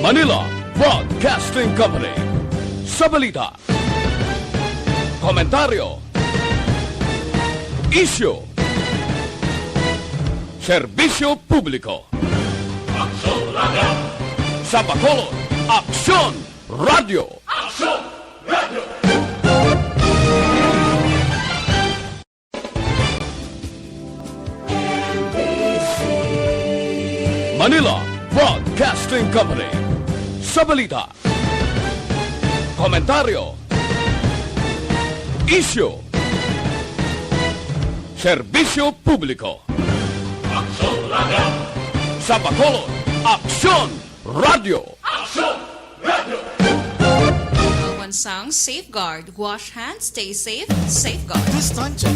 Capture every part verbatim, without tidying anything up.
Manila Broadcasting Company. Sa balita, komentaryo, isyu, serbisyo publiko. Aksyon Radio. Sa Bacolod, Aksyon Radio. Aksyon Radio. Manila Broadcasting Company. Sa balita, komentaryo, isyu, serbisyo publiko. Aksyon Radio. Sa Bacolod, Aksyon Radio. Aksyon Radio. One song, safeguard. Wash hands, stay safe, safeguard. Distansya.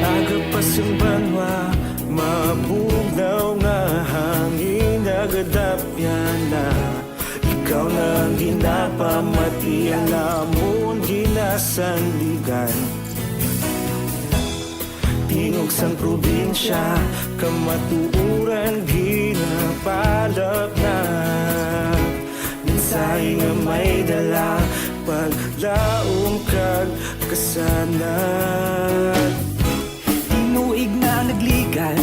Aga pa sang banwa, mabugnaw nga hangin, nagadapyan na. Ikaw na ang ginapamati, ang amon ginasandigan. Tingog sang probinsya, kamatuoran ginapalapnag. Mensahe nga may dala, paglaom kag kasanag. Tinuig na nagligan,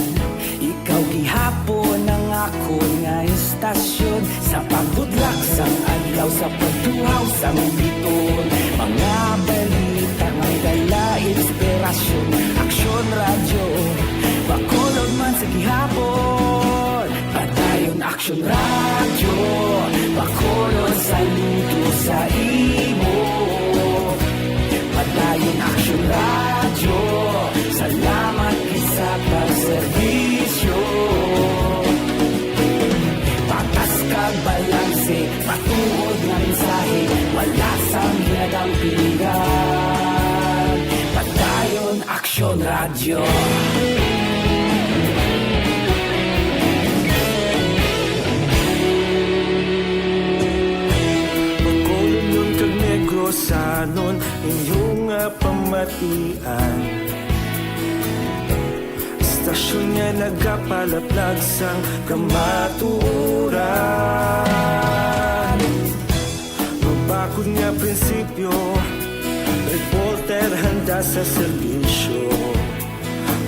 ikaw gihapon ang akon nga istasyon. Sa pagbudlak sang adlaw, sa pagtuhaw sang bituon, mga balita may dala inspirasyon. Aksyon Radyo, Bacolod man sa gihapon. Padayon Aksyon Radyo, Bacolod, saludo sa imo. Padayon Aksyon Radyo, salamat gid sa pagserbisyo. Patas kag balanse, matuod nga mensahe, wala sang ginadampigan. Padayon Aksyon Radyo. Bacolodnon kag Negrosanon, inyo nga pamatian. Istasyon nga nagapalaplag sang kamatuoran. Mabakod nga prinsipyo, reporter handa sa serbisyo.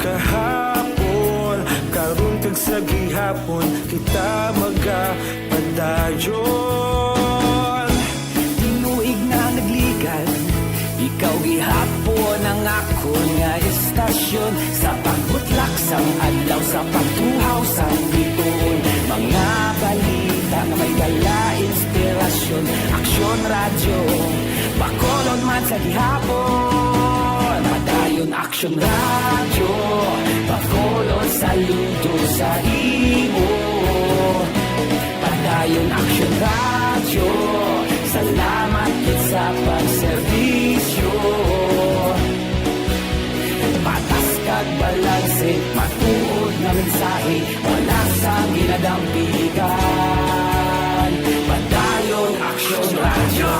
Kahapon, karon kag sa gihapon, kita magapadayon. Tinuig na nagligan, ikaw gihapon ang akon nga istasyon. Sa pagbutlak sang adlaw, sa pagtuhaw sang bituon, mga balita nga may dala inspirasyon. Aksyon Radyo, Bacolod man sa gihapon. Padayon Aksyon Radyo, Bacolod, saludo sa imo. Padayon Aksyon Radyo, salamat gid sa pagserbisyo. Patas kag balanse, matuod nga mensahe, wala sang ginadampigan. Padayon Aksyon Radyo.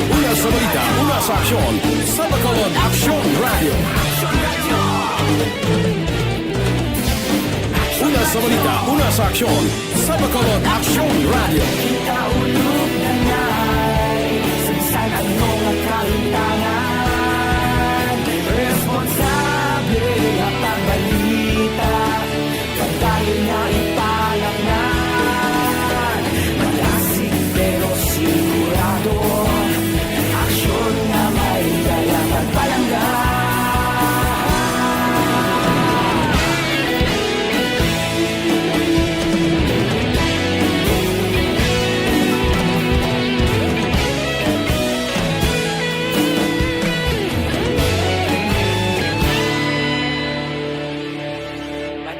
Una sa balita, una sa aksyon, sa Bacolod Aksyon Radyo. Una sa balita, una sa aksyon, sa Bacolod Aksyon Radyo. Kita ulog na ngay, sa bisan ano nga kalimtangan, responsable nga pagbalita. Padayon nga ipanaknan, malasig pero sigurado. Aksyon nga may dala pagpalangga.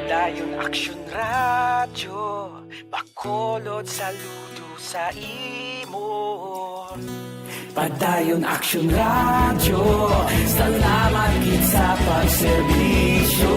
Padayon Aksyon Radyo, Bacolod, saludo sa imo. Padayon Aksyon Radyo, salamat gid sa pagserbisyo.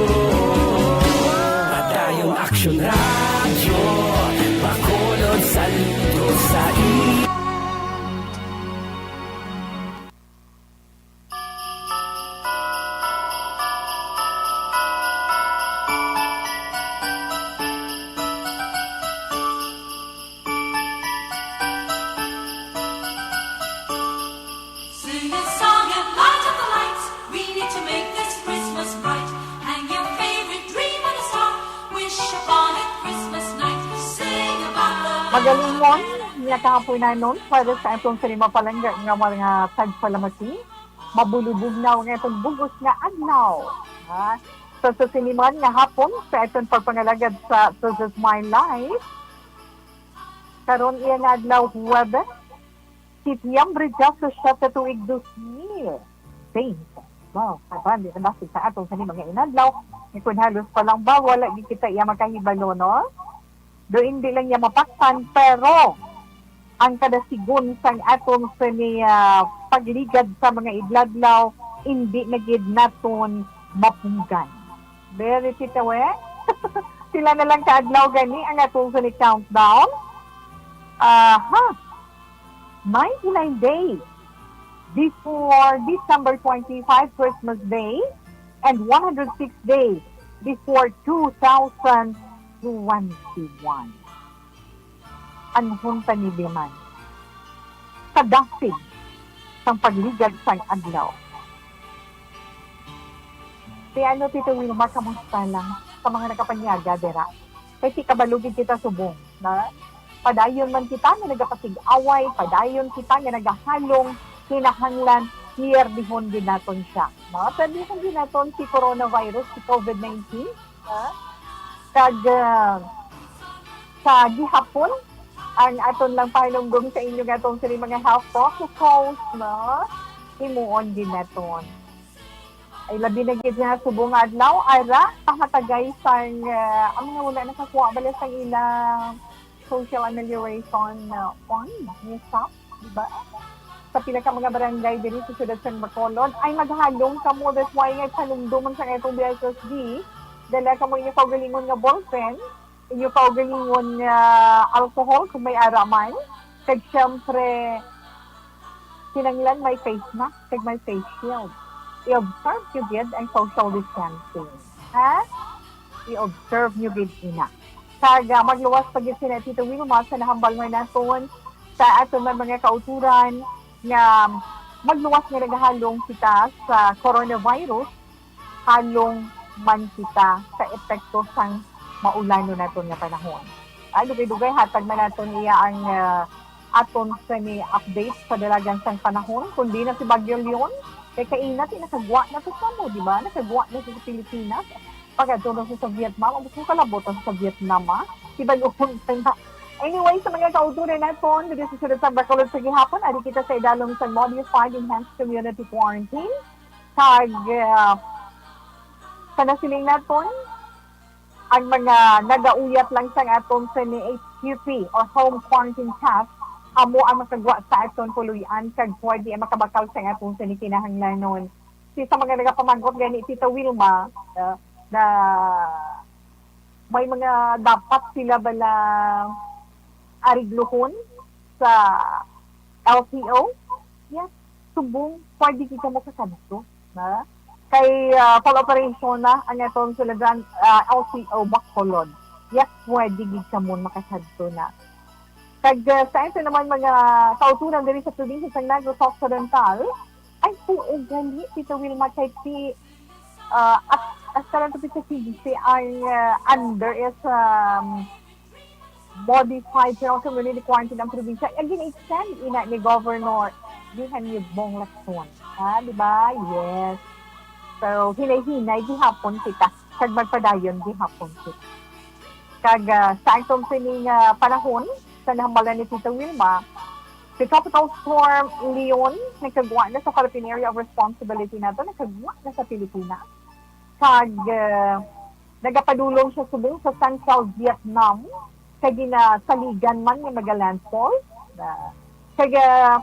Galingon nga kahapon na nun para sa atong sinima palangga nga mga tagpalamati. Mabulubugnaw nga itong bugos nga adlaw. Ha? So, sa siniman nga hapon, sa atong pagpangalagad sa This Is My Life, karon iya nga adlaw, Huwebes, Septyembre diyasisiete tuig dos mil twenty. Wow, kaban, di na ba sa atong sini mga inadlaw? Ni kun halos pa lang ba, wala gid kita iya makahibalo, no? Do hindi lang niya mapaktan, pero ang kada sigon sang atong sini, ah, pagligad sa mga idladlaw, hindi na gid naton mapugan. Very titawe. Sila na lang ka adlaw gani ang atong sini countdown. Aha. Ninety-nine days before December twenty-five, Christmas Day, and one hundred six days before two thousand twenty-one. Anhon ta ni Biman sa dasig sang pagligad sang adlaw. Ti ano, Tito Wilma, kamusta lang sa mga nakapanyaga dira? Kay ti kabalo gid kita subong, na padayon man kita nga nagapasig-away, padayon kita nga nagahalong, kinahanglan hiyerdihon gid naton siya. No? Pwede gid naton si coronavirus, si covid nineteen, ha? Kag, ah, sa gihapon, ang aton lang pahinumdom sa inyo nga atong sini mga health protocols, no? Himuon gid naton. Ay, labi na gid nga subong nga adlaw, ara, pahatagay sang, ah, ang mga wala nakakuha bala sang ilang social amelioration na fund, ni sap, di ba? Sa pila ka mga barangay diri sa siyudad sang Bacolod, ay maghalong kamo, that's why nga panumdom man sa atong B S S D, dala kamo inyo kaugalingon nga ballpen, inyo kaugalingon nga alcohol kung may ara man, kag syempre, kinahanglan may face mask kag may face shield. I-observe nyo gid ang social distancing. Ha? I-observe nyo gid ina. Kag, ah, magluwas pa gid sina Tito Wilma sa nahambal nga naton sa aton man mga kauturan nga magluwas nga nagahalong kita sa coronavirus, halong man kita sa epekto sang maulanon naton nga panahon. Ah, dugay-dugay hatag man naton iya ang, ah, aton sini update sa dalagan sang panahon, kundi na si Bagyo Leon, kay kaina ti nakagwa na to kamo, di ba? Nakagwa na sa Pilipinas. Pag-adto na sa Vietnam, ang gusto kalabot sa Vietnam, ah. Di ba noon pa na? Anyway, sa mga kauturan naton, dito sa Siyudad sa Bacolod sa gihapon, ari kita sa idalom sa Modified Enhanced Community Quarantine. Kag, ah, sa nasiling naton, ang mga nagauyat lang sang aton sini H Q P or home quarantine pass, amo ang makagwa sa aton puloy-an kag pwede ang makabakal sang aton sini kinahanglanon. Si sa mga nagapamangkot gani, Tita Wilma, ah, na may mga dapat sila bala ariglohon sa L T O, yes, subong pwede gid kamo kasadto, na? Kay, ah, full operation na ang atong Suladan, ah, L T O Bacolod. Yes, pwede gid kamo makasadto na. Kag, ah, sa ato naman mga kauturan diri sa probinsya sa Negros Occidental, ay, oo, gali, Tita Wilma, kay ti, ah, at, at karon to sa C D C ang, ah, under is, um, modified general community quarantine ang probinsya. Ang gin-extend ina ni Governor Johan Yudbong Lacson. Ha, di ba? Yes. So, hinay-hinay gihapon kita. Kag magpadayon gihapon kita. Kag, ah, sa atong sining, ah, panahon, sa nahambalan ni Tita Wilma, si Tropical Storm Leon nagkagwa na sa Philippine Area of Responsibility nato, nagkagwa na sa Pilipinas. Kag, ah, nagapadulong siya subong sa Central Vietnam, kag ginasaligan man nga magalandfall. Ah, kag, ah,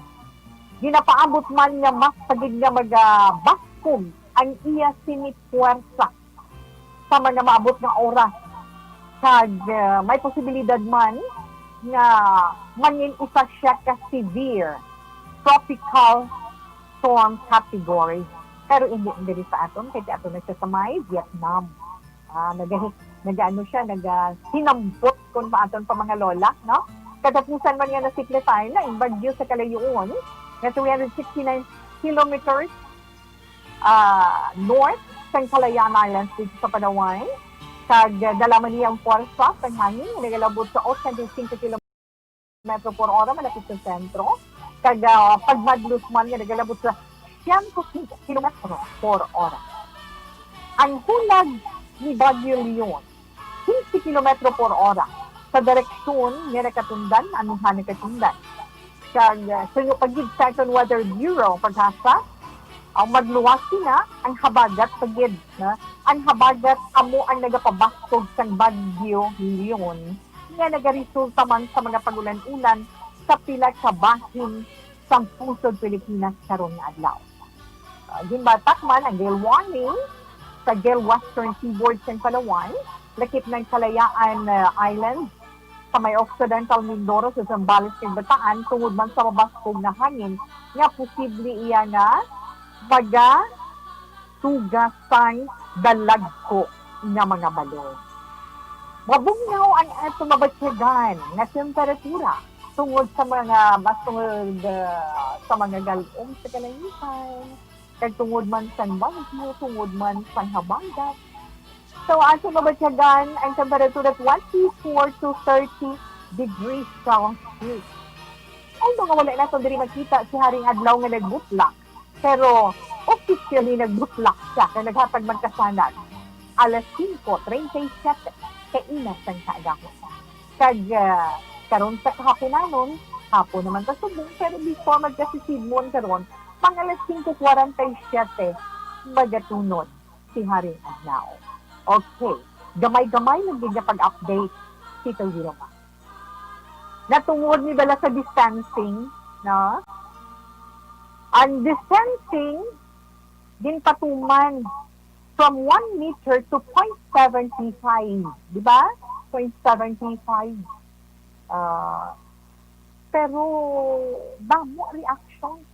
ginapaabot man nga mas pa gid nga magabaskog ang iya sini puwersa sa mga maabot nga oras. Kag, ah, may posibilidad man nga mangin isa siya ka severe tropical storm category. Pero hindi diri sa aton, kay aton na siya sa may Vietnam. Ah, nagahi-, nagaano siya, nagahinambot kung maaton pa mga lola, no? Katapusan man nga nasiklatan na ang bagyo sa kalayoon nga three hundred sixty-nine kilometers, ah, north sang Kalayaan Islands dito sa Palawan. Kag, ah, dala man niya ang puwersa sang hangin nga nagalabot sa eighty-five kilometers kilometro por ora malapit sa sentro, kag, ah, pagmadlus man nga nagalabot sa siyento singko kilometro por ora. Ang hulag ni Bagyo Leon, quince kilometro por ora sa direksyon nga nakatundan, amihan nakatundan. Kag, ah, suno pa gid sa aton Weather Bureau, PAGASA, ang magluwas sina ang habagat pa gid, na ang habagat amo ang nagapabaskog sang Bagyo Leon nga nagaresulta man sa mga pagulan-ulan sa pila ka bahin sang pusod Pilipinas karon nga adlaw. Ah, ginbatak man ang gale warning sa gale western seaboard sang Palawan, lakip ng Kalayaan, ah, Island, sa may Occidental Mindoro, sa Zambales, kag Bataan, tungod man sa mabaskog nga hangin nga posible iya nga magatuga sang dalagko nga mga balon. Mabugnaw ang ato mabatyagan nga temperatura tungod sa mga mas tungod, ah, sa mga galom sa kalangitan, kag tungod man sang bagyo, tungod man sang habagat. So, ato mabatyagan ang temperatura twenty-four to thirty degrees Celsius. Although nga wala naton diri makita si Haring Adlaw nga nagbutlak, pero officially nagbutlak siya kay naghatag man kasanag alas singko treinta y siete kaina sang kaagahon. Kag, ah, karon sa kahaponanon, hapon naman ta subong, pero before magkasisidmon karon, mga alas singko kwarenta y siyete, magatunod si Haring Adlaw. Okay, gamay-gamay lang gid nga pag-update, Tito Wilma. Natungod ni bala sa distancing, no? Ang distancing, ginpatuman from one meter to point seventy five, di ba? Point seventy five. Ah, pero damo reaction.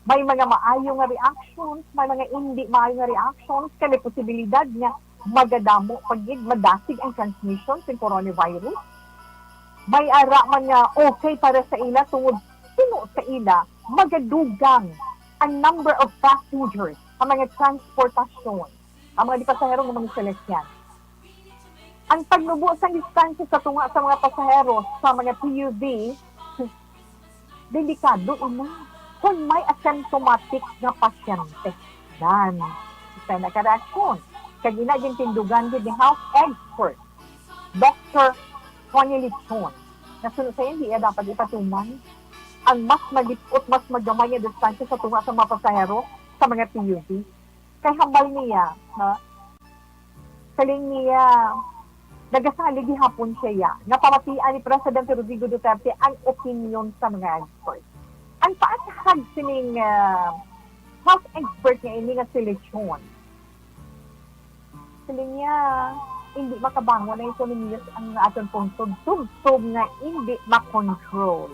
May mga maayo nga reactions, may mga hindi maayo nga reactions, kay may posibilidad nga magadamo pa gid, madasig ang transmission sa coronavirus. May ara man nga okay para sa ila tungod suno sa ila, magadugang ang number of passengers, ang mga transportasyon, ang mga di pasahero nga mga salakyan. Ang pagnubo sang distansya sa tunga sa mga pasahero sa mga P U V, delikado ina kon may asymptomatic nga pasyente. Dan, isa na ka reaksyon. Kag ina gintindugan gid ni health expert, Doctor Tony Lechon, nga suno sa iya, hindi iya dapat ipatuman ang mas malip-ot, mas magamay nga distansya sa tunga sa mga pasahero sa mga P U V. Kay hambal niya, no? Siling niya, nagasalig gihapon siya nga pamatian ni Presidente Rodrigo Duterte ang opinyon sa mga experts. Ang paasahag sining, ah, health expert nga ini nga si Lechon, siling niya, hindi makabangon ang ekonomiya sa ang aton pungsod, tubtob nga hindi makontrol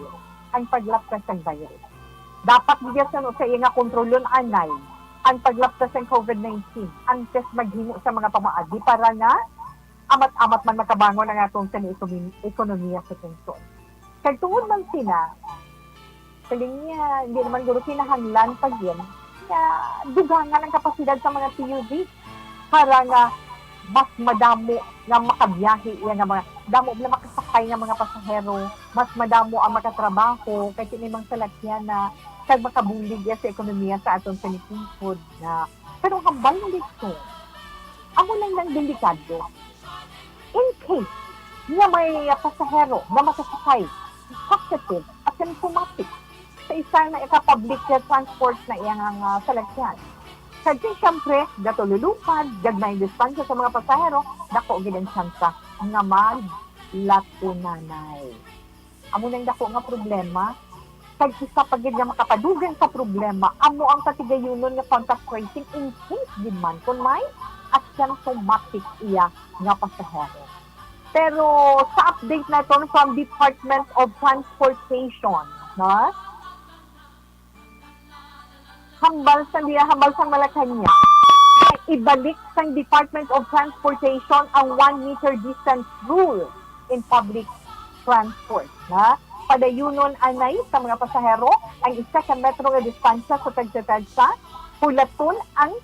ang paglapkas sang virus. Dapat gid suno sa iya nga kontrolon anay ang paglapkas sang COVID nineteen antes maghimo sa mga pamaagi para nga amat-amat man makabangon ang aton sini ekonomi-, ekonomiya sa pungsod. Kag tungod man sina, siling niya, hindi naman guro kinahanglan pa gid nga dugangan ang kapasidad sa mga P U V para nga mas madamo nga makabiyahe iya nga mga, damo bala makasakay nga mga pasahero, mas madamo ang makatrabaho kay kini mang salakyan na, kag makabulig iya sa ekonomiya sa aton sini pungsod na. Pero hambal ni Lechon, amo lang nang delikado in case nga may pasahero nga makasakay positive, asymptomatic, sa isa na ika-public transport na iyang, ah, salakyan. Kag kay siyempre, gatululupad, gagmay ang distansya sa mga pasahero, dako gid ang tsansa nga maglatunanay. Amo nang dako nga problema. Kag isa pa gid nga makapadugang sa problema, amo ang patigayunon nga contact tracing in case gid man kung may asymptomatic iya nga pasahero. Pero sa update naton from Department of Transportation, no? Hambal sa niya, hambal sa Malacañang, ibalik sang Department of Transportation ang one meter distance rule in public transport, na padayunon anay sa mga pasahero ang isa ka metro nga distansya sa tagsa-tagsa, hulaton ang,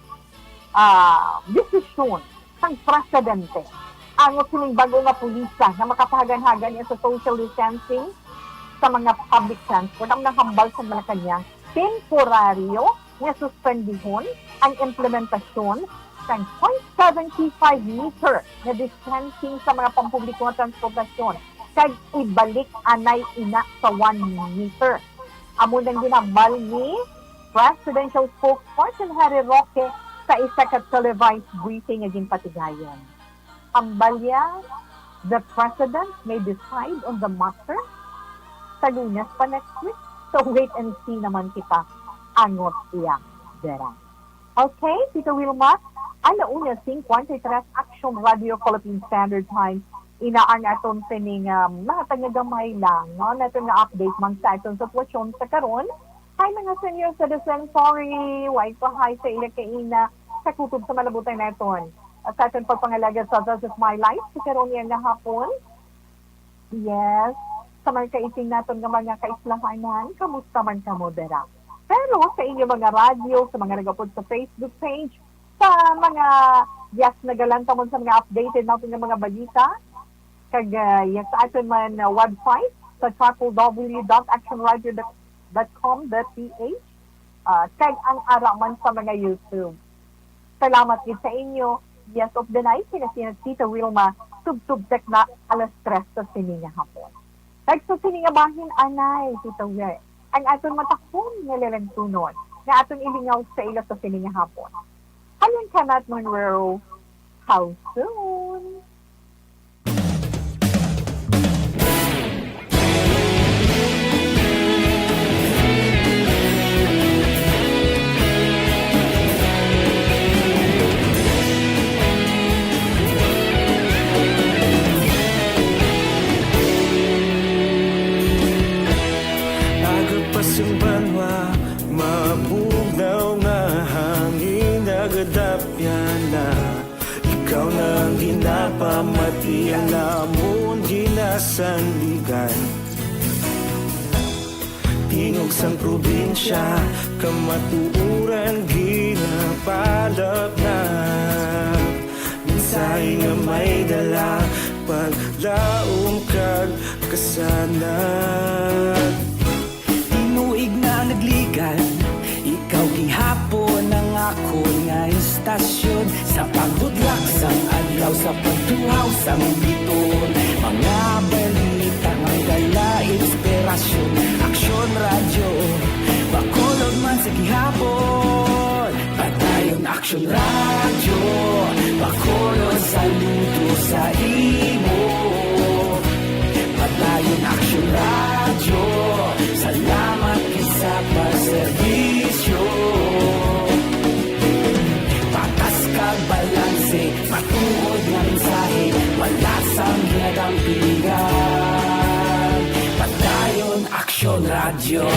ah, desisyon sang presidente. Angot sining bag-o nga pulisa nga makapahagan-hagan niya sa social distancing, sa mga public transport ang nahambal sa Malacañang temporaryo nga suspendihon ang implementasyon sang point seven five meter nga distancing sa mga pampubliko nga transportasyon kag ibalik anay ina sa one meter. Amo nang ginhambal ni Presidential Spokesperson Harry Roque sa isa ka televised briefing nga ginpatigayon. Hambal niya, "The president may decide on the matter sa Lunes pa next week. So wait and see naman kita," angot iya dira. Okay, Tita Wilma, ala una cincuenta y tres Action Radio Philippine Standard Time. Ina ang aton sining, um, mga taga gamay lang, no? Nato nga update man sa aton sitwasyon sa karon. Hi, mga senior citizen. Sorry, way pa hi sa ila kaina sa kutob sa malabutan naton. At sa aton pagpangalaga sa This Is My Life, sa karon niya nga hapon. Yes, sa mga kaising naton nga mga kaislahanan, kamusta man kamo dira? Pero sa inyo mga radyo, sa mga nagapod sa Facebook page, sa mga, yes, nagalantaw man sa mga updated naton nga mga balita, kag, ah, yes, sa aton man, ah, website sa triple W dot action radio dot com dot P H, ah, kag ang ara man sa mga YouTube. Salamat gid sa inyo. Yes, of the night, sina, sina Tita Wilma, tubtob tek na alas tres sa sini nga hapon. Kag sa sini nga bahin, anay, Tita Wi, ang aton matakom nga lalantunon nga aton ilingaw sa ila sa sini nga hapon. Halin ka nat, Monroe. How soon? Aga pa sing banwa, mabugnaw nga hangin, nagadapyan na. Ikaw na ang ginapamati, ang amon ginasandigan. Tingog sang probinsya, kamatuoran ginapalapnap. Mensahe nga may dala, paglaom kag kasanag. Tinuig na nagligan, ikaw gihapon ang akon nga istasyon. Sa paghudlak sang adlaw, sa pagtuhaw sang bituon, mga balita nga may dala inspirasyon. Aksyon Radyo, Bacolod man sa gihapon. Padayon Aksyon Radyo, Bacolod, saludo sa imo. Padayon Aksyon Radyo, salamat gid sa pagserbisyo. Patas kag balanse, matuod nga mensahe, wala sang ginadampigan. Padayon Aksyon Radyo.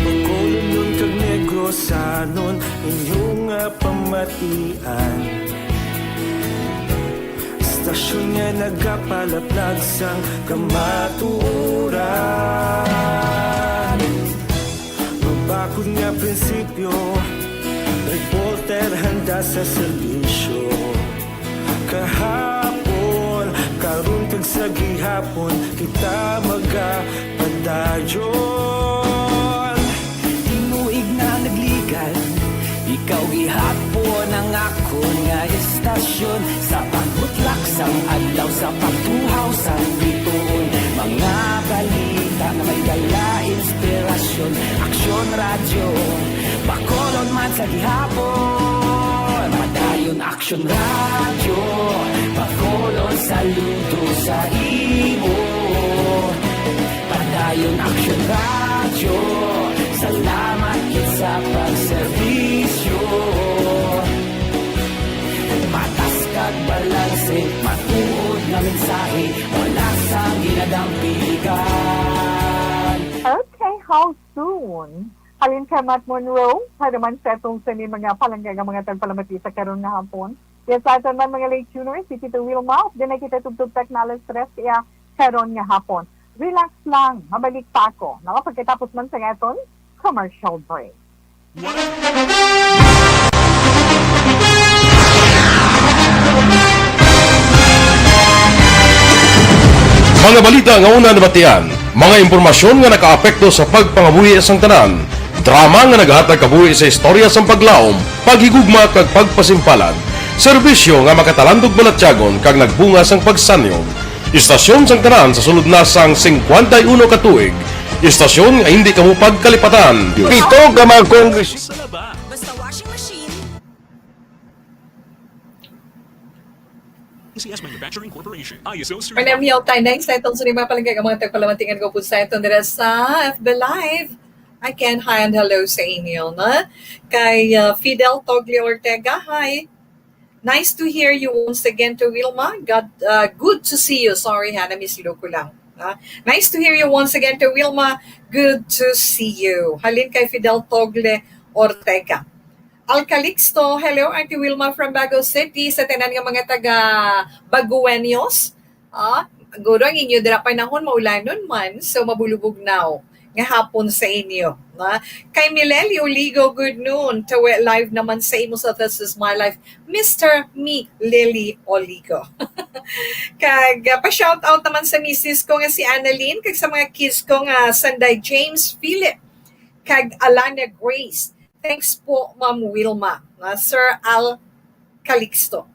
Bacolodnon kag Negrosanon, inyo nga pamatian. Istasyon nga nagapalaplag sang kamatuoran. Mabakod nga prinsipyo, reporter handa sa serbisyo. Kahapon, karon kag sa gihapon, kita magapadayon. Tinuig na nagligan, ikaw gihapon ang akon nga istasyon. Sa pagbutlak sang adlaw, sa pagtuhaw sang bituon, mga balita nga may dala inspirasyon. Aksyon Radyo, Bacolod man sa gihapon. Padayon Aksyon Radyo, Bacolod, saludo sa imo. Padayon Aksyon Radyo, salamat gid sa pagserbisyo. Patas kag balanse, matuod nga mensahe, wala sang ginadampigan. Okay, how soon? Halin ka, Matt Monroe, para man sa atong sini mga palangga nga mga tagpalamati sa karon nga hapon. Yes, sa aton man mga late tuners, si Tito Wilma, din na kita tubtob tak na alas tres kaya karon nga hapon. Relax lang, mabalik pa ako. Nakapagkatapos man sa aton commercial break. Mga balita nga una nabatian, mga impormasyon nga nakaapekto sa pagpangabuhi sang tanan, drama nga nagahatag kabuhi sa istorya sang paglaom, paghigugma kag pagpasimpalan, serbisyo nga makatalandog balatyagon kag nagbunga sang pagsanyog. Istasyon sang tanan sa sulod na sang singkwenta y uno ka tuig, istasyon nga hindi kamo pagkalipatan. Pito ka mga kongres- Sa laba. Basta washing machine. C S Manufacturing Corporation, I S O certified. Panamyaw tayo na sa itong suni mga palangga, ang mga tagpalamantingan ko po sa itong dira sa F B Live. Again, hi and hello sa inyo, na? Kay, uh, Fidel Togle Ortega, hi. Nice to hear you once again, to Wilma. God, uh, good to see you. Sorry ha, na-miss ko lang. Ha? Nice to hear you once again, to Wilma. Good to see you. Halin kay Fidel Togle Ortega. Al Calixto, hello, Auntie Wilma from Bago City, sa tanan nga mga taga Bagueños. Ah, guro ang inyo dira panahon, maulanon man, so mabulubog now nga hapon sa inyo. Na? Kay Mileli Oligo, good noon. Tawi live naman sa imo sa This Is My Life, Mister Mileli Oligo. Kag, ah, pa-shout out naman sa misis ko nga si Annalyn, kag sa mga kids ko nga sanday James Philip, kag Alana Grace. Thanks po, Ma'am Wilma, nga Sir Al Calixto.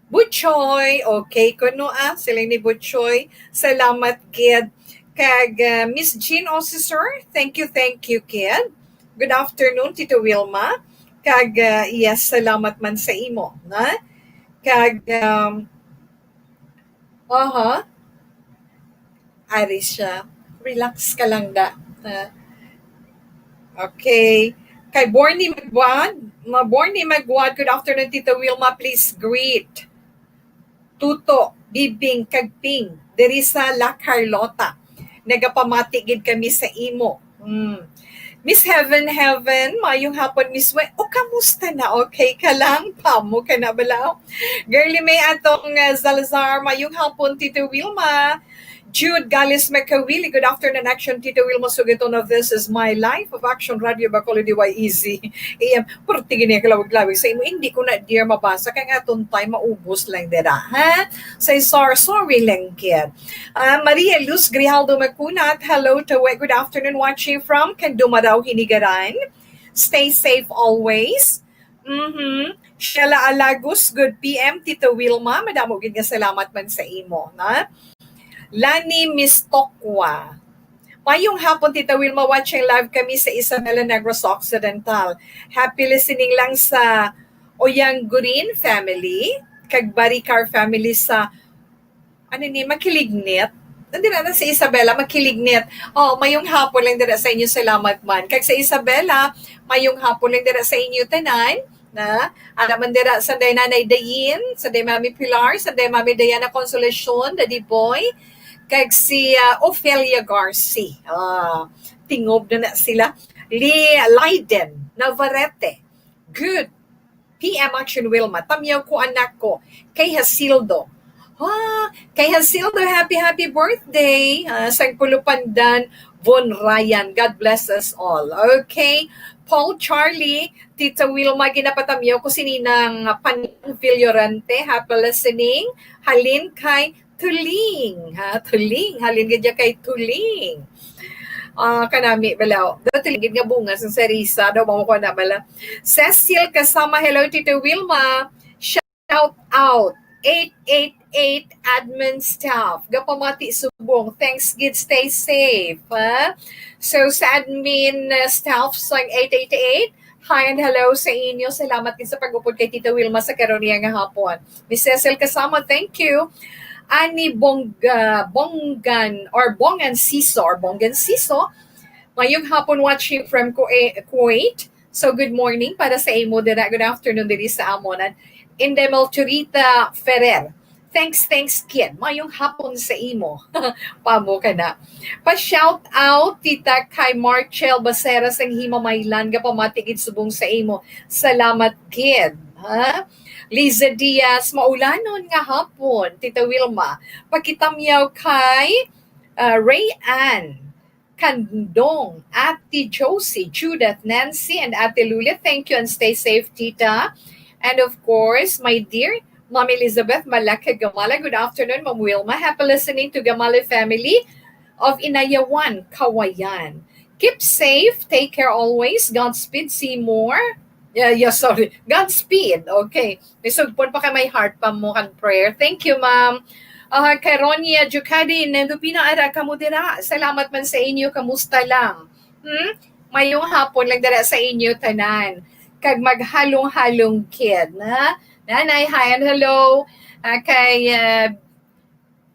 Butchoy, okay kuno, ah, sila ni Butchoy. Salamat gid. Kag, ah, Miss Jean Osisor, thank you, thank you, kid. Good afternoon, Tito Wilma. Kag, ah, yes, salamat man sa imo, na? Kag, um, aha. Ari siya. Relax ka lang, da. Ah. Okay. Kay Borny Magwad, ma-, Borny Magwad, good afternoon, Tita Wilma. Please greet Tuto, Bibing, kag Ping, diri sa La Carlota. Nagapamati gid kami sa imo. Hmm. Miss Heaven, Heaven, mayong hapon, Miss We. O, kamusta na? Okay ka lang? Pamo ka na bala? Girly May Atong, uh, Salazar, mayong hapon, Tito Wilma. Jude Gales Makawili, good afternoon, Action Tito Wilma Sugiton of This Is My Life of Action Radio Bacolod, D Y E Z A M. Purti gini kalawig-lawig sa imo. Hindi ko na, dear, mabasa. Kaya nga, tuntay, maubos lang dira, ha? Say sorry, sorry lang, kid. Ah, Maria Luz Grijaldo Macunat, hello, Tawe. Good afternoon, watching from Candumaraw, Hinigaran. Stay safe always. Mhm. Sheila Alagos, good P M, Tita Wilma. Madamo gid nga salamat man sa imo, na? Lani Mistokwa. Mayong hapon, Tita Wilma. Watching live kami sa Isabela, Negros Occidental. Happy listening lang sa Oyang Gurin family, kag Baricar family sa, ano ni, Makilignit. Nandira na si Isabela, Makilignit. Oh, mayong hapon lang dira sa inyo. Salamat man. Kag sa Isabela, mayong hapon lang dira sa inyo tanan. Na, ana man dira sa day Nanay Dayin, sa day Mami Pilar, sa day Mami Diana Consolacion, Daddy Boy, kag si, ah, Ofelia Garci. Ah, tingob na na sila. Li Leiden Navarrete. Good P M Action Wilma. Tamyaw ko, anak ko. Kay Hasildo. Ah, kay Hasildo, happy, happy birthday. Ah, sang Pulupandan, Von Ryan. God bless us all. Okay. Paul Charlie, Tita Wilma, ginapatamyaw ko sini nang Panang Villorante. Happy listening. Halin kay Tuling, ha? Tuling. Halin gid kay Tuling. Ah, kanami balaw. Daw tuling gid nga bunga sang sarisa. Daw, mamo ko na bala. Cecil Kasama, hello, Tita Wilma. Shout out. Eight eight eight admin staff. Gapamati subong. Thanks gid. Stay safe, ha? So, sa admin, uh, staff sang eight eight eight, hi and hello sa inyo. Salamat gid sa pag-upod kay Tita Wilma sa karon niya nga hapon. Miss Cecil Kasama, thank you. Ani Bong-, uh, Bonggan or Bongan Siso or Bongan Siso, mayong hapon, watching from Kuwait. So, good morning para sa imo dira. Good afternoon diri sa amon. And Indemel Churita Ferrer. Thanks, thanks, kid. Mayong hapon sa imo. Pamo ka na. Pa-shout out, tita, kay Marchel Basera sang Himamaylan, gapamati gid subong sa imo. Salamat gid. Ha? Liza Diaz, maulanon nga hapon, Tita Wilma. Pakitamyaw kay, ah, Ray Ann Candong, Ate Josie, Judith, Nancy, and Ate Lula. Thank you and stay safe, Tita. And of course, my dear Ma'am Elizabeth Malakag Gamala, good afternoon, Ma'am Wilma. Happy listening to Gamala family of Inayawan, Kawayan. Keep safe, take care always. Godspeed, see more. Yeah, yeah, sorry. Godspeed. Okay. May sugpon pa kay may heart pa mo kan prayer. Thank you, ma'am. Ah, kay Ronia Jucadin, nandupina ara kamo dira. Salamat man sa inyo. Kamusta lang? Hmm? Mayong hapon lang dira sa inyo tanan. Kag maghalong-halong kid, na? Nanay, hi and hello. Ah, kay, ah,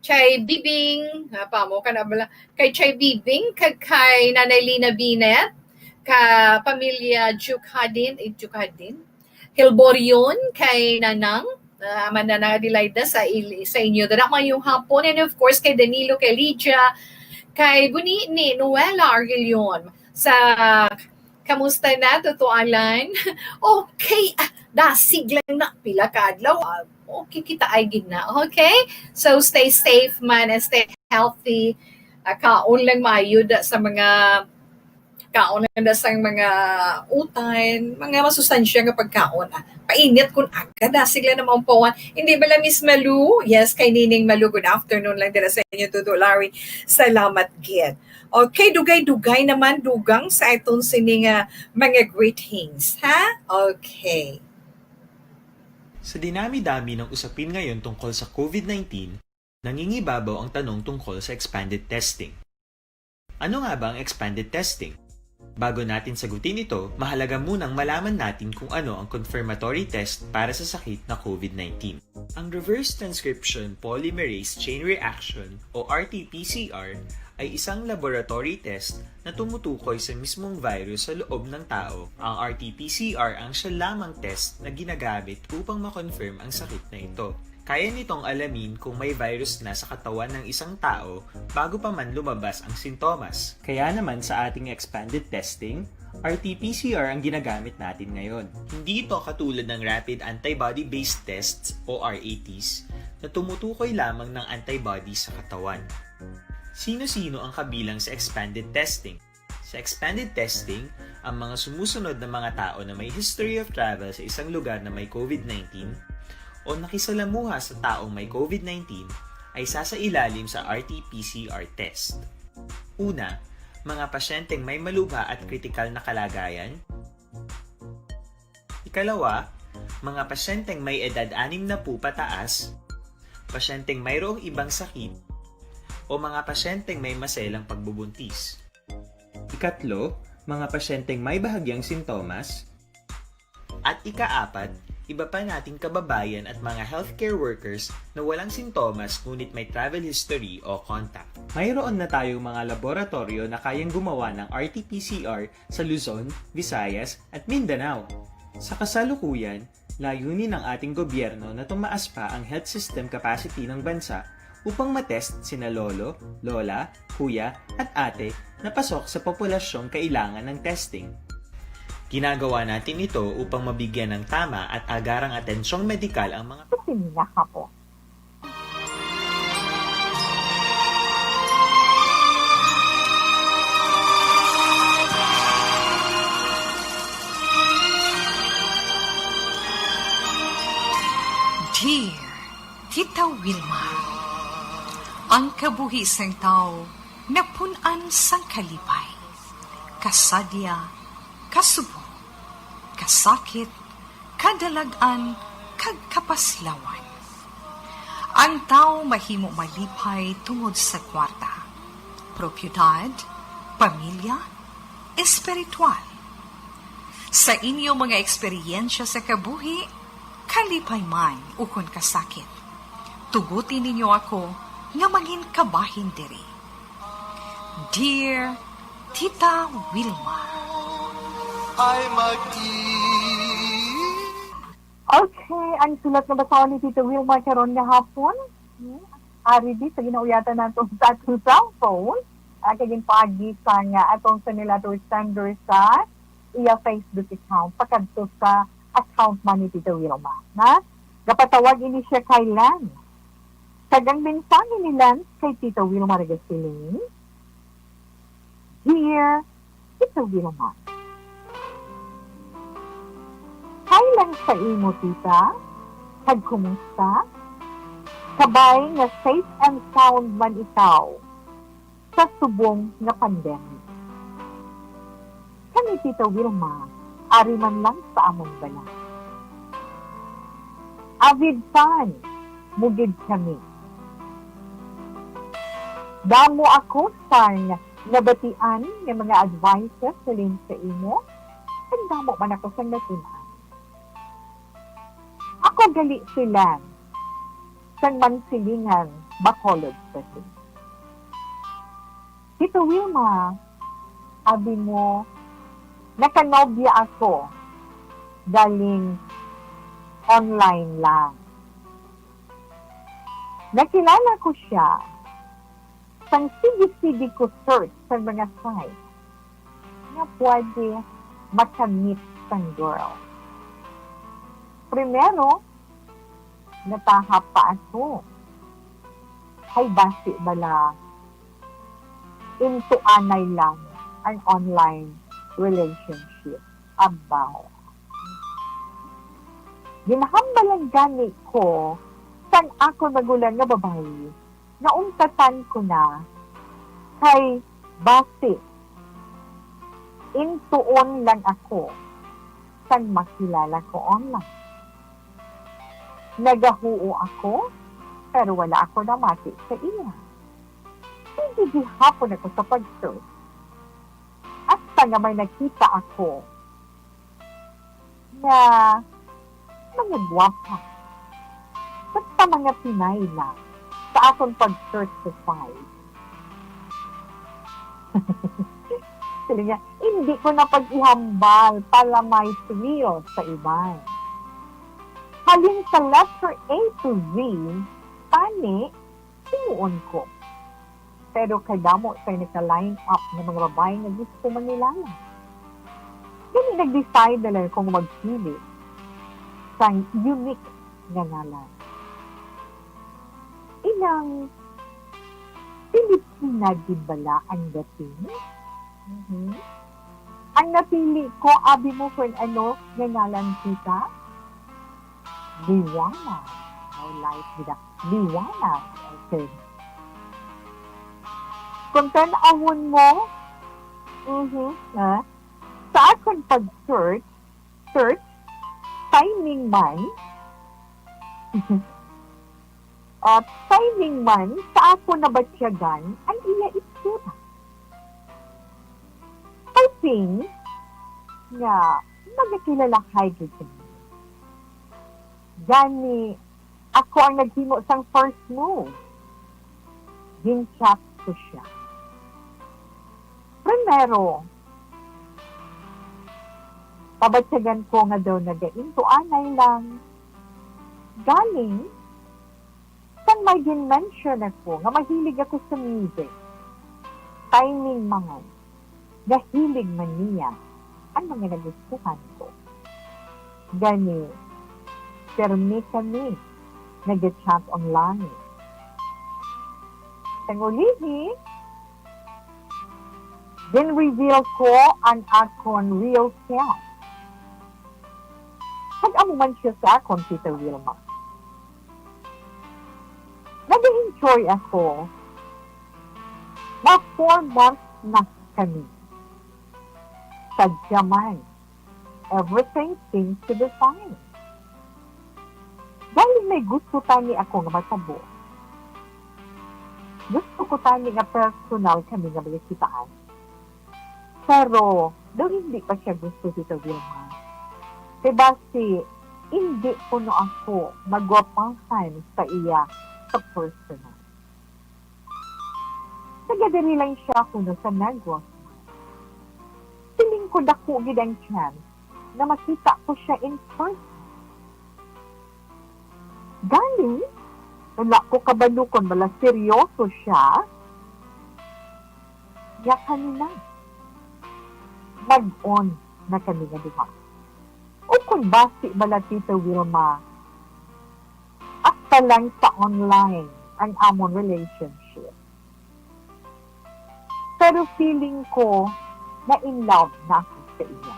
Chay Bibing, ah, pa mo ka na bala? Kay Chay Bibing, kag kay Nanay Lina Binet, ka pamilya Jukadin, eh, Jukadin? Hilborion, kay Nanang, ah, Ama Nanang Adelaida sa il-, sa inyo. Dara mayong hapon, and of course, kay Danilo, kay Lydia, kay Bunini, Noela Arguillon, sa Kamusta na, Tutualan? Okay, ah, dasig lang na. Pila ka adlaw, ah, okay, kita ay gid na. Okay? So, stay safe man and stay healthy. Ah, kaon lang maayo da sa mga, kaon lang da sa mga utan, mga masustansya nga pagkaon. Ah, painit kun aga, dasig lang na maumpawan. Hindi bala, Miss Malu? Yes, kay Nining Malu. Good afternoon lang dira sa inyo, Tuto Larry. Salamat gid. Okay, dugay-dugay naman, dugang sa aton sini nga mga greetings, ha? Okay. Sa dinami-dami ng usapin ngayon tungkol sa COVID nineteen, nangingibabaw ang tanong tungkol sa expanded testing. Ano nga ba ang expanded testing? Bago natin sagutin ito, mahalaga munang malaman natin kung ano ang confirmatory test para sa sakit na COVID nineteen. Ang reverse transcription polymerase chain reaction o R T P C R ay isang laboratory test na tumutukoy sa mismong virus sa loob ng tao. Ang R T P C R ang siya lamang test na ginagamit upang ma-confirm ang sakit na ito. Kaya nitong alamin kung may virus na sa katawan ng isang tao bago pa man lumabas ang sintomas. Kaya naman sa ating expanded testing, R T P C R ang ginagamit natin ngayon. Hindi ito katulad ng rapid antibody-based tests o R A Ts na tumutukoy lamang ng antibody sa katawan. Sino-sino ang kabilang sa expanded testing? Sa expanded testing, ang mga sumusunod na mga tao na may history of travel sa isang lugar na may COVID nineteen o nakisalamuha sa taong may COVID nineteen ay sasailalim sa R T P C R test. Una, mga pasyenteng may malubha at kritikal na kalagayan. Ikalawa, mga pasyenteng may edad anim na po pataas, pasyenteng mayroong ibang sakit, o mga pasyenteng may maselang pagbubuntis. Ikatlo, mga pasyenteng may bahagyang sintomas. At ikaapat, iba pa nating kababayan at mga healthcare workers na walang sintomas ngunit may travel history o contact. Mayroon na tayong mga laboratoryo na kayang gumawa ng R T P C R sa Luzon, Visayas, at Mindanao. Sa kasalukuyan, layunin ng ating gobyerno na tumaas pa ang health system capacity ng bansa upang matest sina lolo, lola, kuya, at ate na pasok sa populasyong kailangan ng testing. Ginagawa natin ito upang mabigyan ng tama at agarang atensyong medikal ang mga Sini nga hapon. Dear Tita Wilma, ang kabuhi sang tawo napun-an sang kalipay, kasadya, kasubo, kasakit, kadalag-an, kag kapaslawan. Ang tawo mahimo malipay tungod sa kwarta, propiedad, pamilya, espiritual. Sa inyo mga eksperyensya sa kabuhi, kalipay man ukon kasakit, tuguti ninyo ako nga mangin kabahin diri. Dear Tita Wilma. Ay magi. Okay, ang sulat nga basahon ni Tita Wilma karon nga hapon. Hmm? Ari di sa ginauyatan nato sa atong cellphone. Ah, kay ginpaagi sa nga atong send letter sender sa iya Facebook account pakadto sa account man ni Tita Wilma. Na? Gapatawag ini siya kay Lance. Kag ang mensahe ni Lance kay Tita Wilma nagasiling, Dear Tita Wilma, hi lang sa imo, tita. Kag kumusta? Kabay nga safe and sound man ikaw sa subong nga pandemic. Kami, Tita Wilma, ari man lang sa amon balay. Avid fan mo gid kami. Damo ako sang nabatian nga mga advices halin sa imo, kag damo man ako sang natun-an. Ako gali si Len, sang Mansilingan, Bacolod City. Tita Wilma, abi mo, nakanobya ako, galing online lang. Nakilala ko siya sang sige-sige ko search sa mga site nga pwede makamit sang girl. Primero, natahap pa ako. Kay basi bala, into anay lang ang online relationship. Abaw. Ginhambalan gani ko sang akon magulang nga babayi nga untatan ko na, kay basi intuon lang ako sang makilala ko online. Nagahuo ako, pero wala ako namati sa iya. Sige gihapon ako sa pag-search. Hasta nga may nakita ako nga mga gwapa. Basta mga Pinay lang sa akon pag-search sa site. Sila niya, hindi ko na pag-ihambal para may thrill sa iban. Halin sa letter A to Z, tani, himuon ko. Pero kadamo sa naka-line up nga mga babayi nga gusto mangilala. Gani nag-decide na lang akong magpili sang unique nga ngalan. Inang Pilipina gid bala ang dating? Mhm. Ang napili ko, abi mo kung ano nga ngalan, kita? Liwanag. No, light gid ang liwanag. Okay. Kung tan-awon mo, mhm, ha? Sa akon pag-search, search, timing man, ah, timing man, sa akon nabatyagan ang iya itsura. I think nga magakilalahay gid kami. Gani, ako ang naghimo sang first move. Gin-chat ko siya. Primero, pabatyagan ko nga daw nagaintuanay lang. Galing, sang may gin-mention ako nga mahilig ako sa music. Timing man, nahilig man niya ang mga nagustuhan ko. Gani, permi kami nag-chat online. Sang ulihi, gin-reveal ko ang akon real self. Nag-amo man siya sa akon, Tita Wilma. Nag-enjoy ako. Mag four months na kami. Sadya man, everything seems to be fine. Dahil may gusto tani ako nga matabo. Gusto ko tani nga personal kami nga magkitaan. Pero, daw hindi pa siya gusto, Tita Wilma. Kay basi, hindi kuno ako magwapahan sa iya sa personal. Taga diri lang siya kuno sa Negros. Feeling ko dako gid ang chance na makita ko siya in person. Gani, wala ko kabalo kon bala seryoso siya. Nga kanina, nag-on na kami nga duha. O kon basi bala, Tita Wilma, hasta lang sa online ang amon relationship. Pero feeling ko na in love na ako sa iya.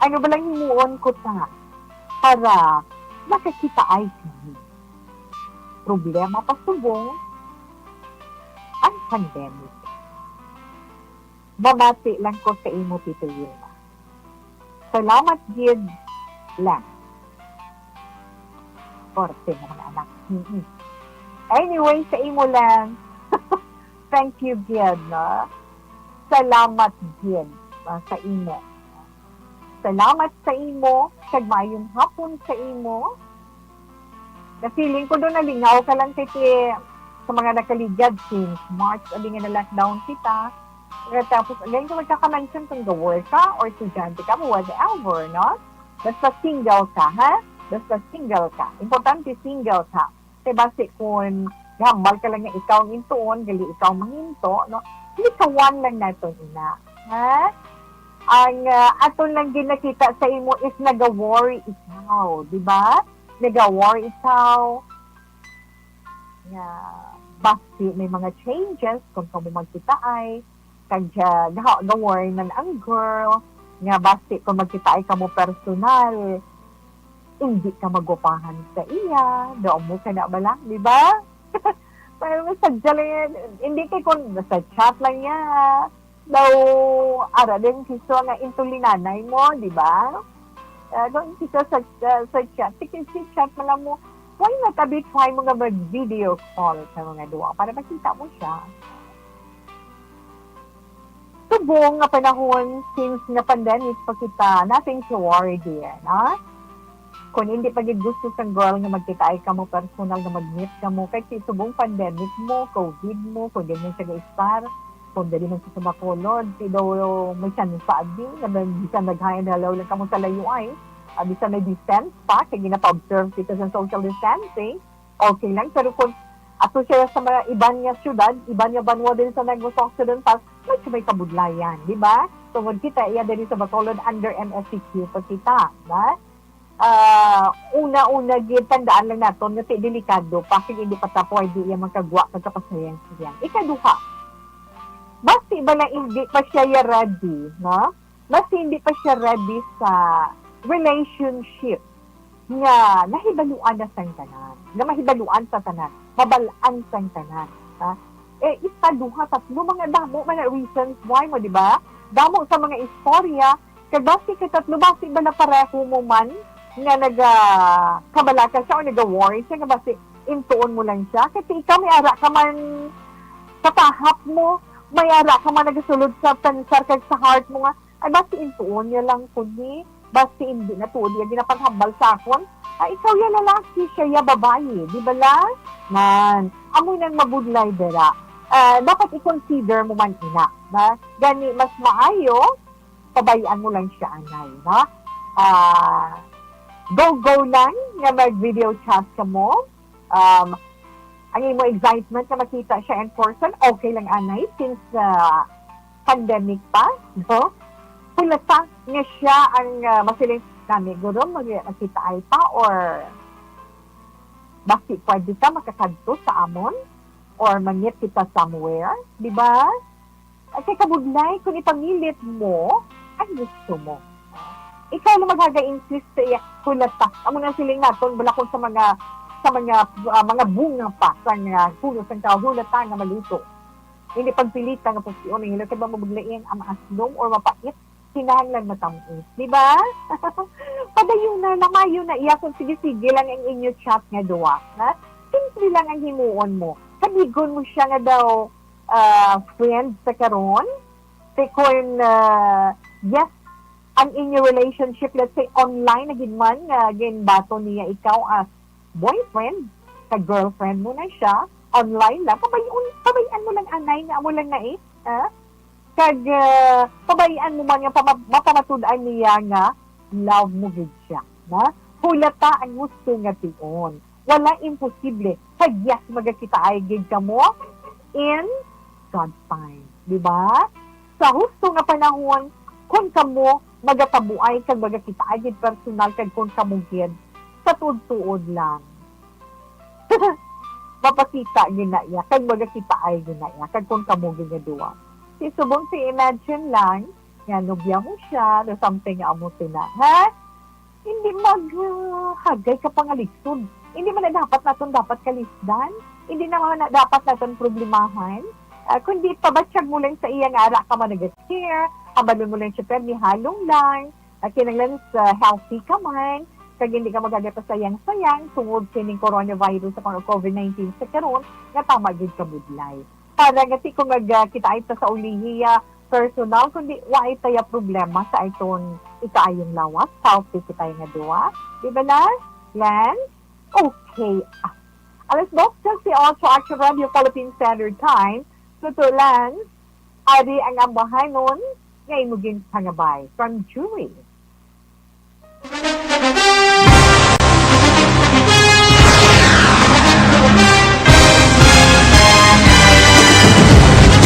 Ano ba lang himuon ko ta? para makakitaay kami. Problema pa subong ang pandemic. Mamati lang ko sa imo, Tito Yuma. Salamat gid lang. Korte nga mga anak. Mm-mm. Anyway, sa imo lang. Thank you gid, no? Salamat gid, ah, sa imo. Salamat sa imo, kag maayong hapon sa imo. Na-feeling ko daw nalingaw ka lang kay ti-, sa mga nakaligad since March, abi nga na-lockdown kita. Tapos, again, kung magkaka-mention kung ga-work ka or estudyante ka, whatever, no? Basta single ka, ha? Basta single ka. Importante, single ka. Kay basi kung gahambal ka lang nga ikaw ang intuon, gali ikaw manginto, no? Likawan lang naton ina, ha? Ang, ah, aton lang ginakita sa imo is naga-worry ikaw, di ba? Naga-worry ikaw nga basi may mga changes kung kamo magkitaay, kag, ah, gaha-, ga-worry man ang girl nga basi kung magkitaay kamo personal, hindi ka magwapahan sa iya. Daw mo ka na ba lang, di ba? Pero sadya lang yan. Hindi kay kung sa chat lang niya. Daw, ara din si Sua nga into linanay mo, di ba? Ah, kung kita sa, ah, sa chat, sige, si chat man lang mo, why not abi try mo nga mag-video call sa mga duwa para makita mo siya? Subong nga panahon, since nga pandemic pa kita, nothing to worry, dear, no? Kung hindi pa gid gusto sang girl nga magkitaay kamo personal, nga mag-meet kamo, kay si subong pandemic mo, covid mo, kung di man siya ga-estar, kung dali man siya sa Bacolod, si daw may chance pa, abi, nga bisan nag-hi and hello lang kamo sa layo ay, ah, bisan may distance pa, kay ginapa-observe kita sa social distancing, okay lang. Pero kung ato siya sa mga iban nga syudad, iban nga banwa din sa Negros Occidental, medyo may kabudlayan, di ba? Tungod kita iya diri sa Bacolod, under M S C Q pa kita, ba? Ah, una-una gid, tandaan lang naton nga ti delikado pa, kay hindi pa ta pwede iya magkagwa kag kapasayang-sayang. Ikaduha, basi bala hindi pa siya ya ready, no? Basi hindi pa siya ready sa relationship nga nahibaluan na sang tanan, nga mahibaluan sa tanan, mabal-an sang tanan, ha? Eh, isa, duha, tatlo, mga damo man na reasons why mo, di ba? Damo sa mga istorya, kag basi kay tatlo, basi ba na pareho mo man nga naga-, kabalaka siya o naga-worry siya nga basi intuon mo lang siya? Kay ti ikaw may ara ka man sa tahap mo, may ara ka man nagasulod sa pensar kag sa heart mo nga, ay, basi intuon niya lang ko ni, basi hindi na tuod iya ginapanghambal sa akon. Ay, ikaw ya lalaki, siya ya babayi, di ba lang? Nan, amo nang mabudlay dira. Ah, dapat i-consider mo man ina, na gani mas maayo, pabay-an mo lang siya, anay, no? Ah, go, go lang nga mag-video chat kamo. Um, ang imo excitement nga makita siya in person, okay lang, anay, since, ah, pandemic pa, no? Hulata nga siya ang, ah, masiling, "Nami, guro, mag-, magkitaay pa, or basi pwede ka makakadto sa amon, or mangit kita somewhere," di ba? Ay, kay kabudlay, kung ipamilit mo, ang gusto mo. Ikaw lang maghagay insist sa iya, hulata. Amo na siling naton, bala kung sa mga, sa mga, ah, mga bunga pa, sa mga puno, sa kahulata nga maluto. Hindi pagpilita nga pusion ang ilo, kay ba mabudlain ang maaslom or mapait, kinahanglan matamis. Di ba? Padayon na, lamayon na iya kung sige-sige lang ang inyo chat nga duwa, ha? Simple lang ang himuon mo. Kabigon mo siya nga daw, ah, friend sa karon. Kay kung, ah, yes, ang inyo relationship, let's say, online na gid man, nga ginbaton niya ikaw as boyfriend, kag girlfriend mo na siya, online lang, pabayon, pabayan mo lang, anay, nga amo lang na eh, ha? Kag, ah, pabayan mo man nga pama-, mapamatud-an niya nga love mo gid siya, ha? Hulata ang husto nga tion. Wala imposible. Kag yes, magakitaay gid kamo in God's time. Di ba? Sa husto nga panahon, kung kamo magatabuay kag magakitaay gid personal kag kung kamo gid, sa tuod-tuod lang, mapakita gid na iya, kag magakitaay gid na iya, kag kung kamo gid nga duwa. Si subong si imagine lang, nga nobya mo siya, or something nga amo sina, ha? hindi maghagay ka pangalisod. Hindi man na dapat naton dapat kalisdan. Hindi naman na dapat naton problemahan. Ah, kundi pabatyag mo lang sa iya nga ara ka man nag-care, hambalon mo lang siya, permi halong lang, ah, kinahanglan sa healthy ka man, kag hindi ka magagay pa sayang-sayang tungod sining coronavirus sa pang-, covid nineteen sa karon, nga tama gyud ka budlay. Para nga ti kung nag, ah, kita ay ta sa ulihi, ah, personal, kundi wa ay taya problema sa aton ikaayong lawas, healthy kita nga duwa. Di ba, Lance? Lance? Okay. Ah. Alas dos trese, otso, Action Radio Philippine Standard Time. Tutulan, ari ang ambahanon nga imo ginpangabay. From Jury.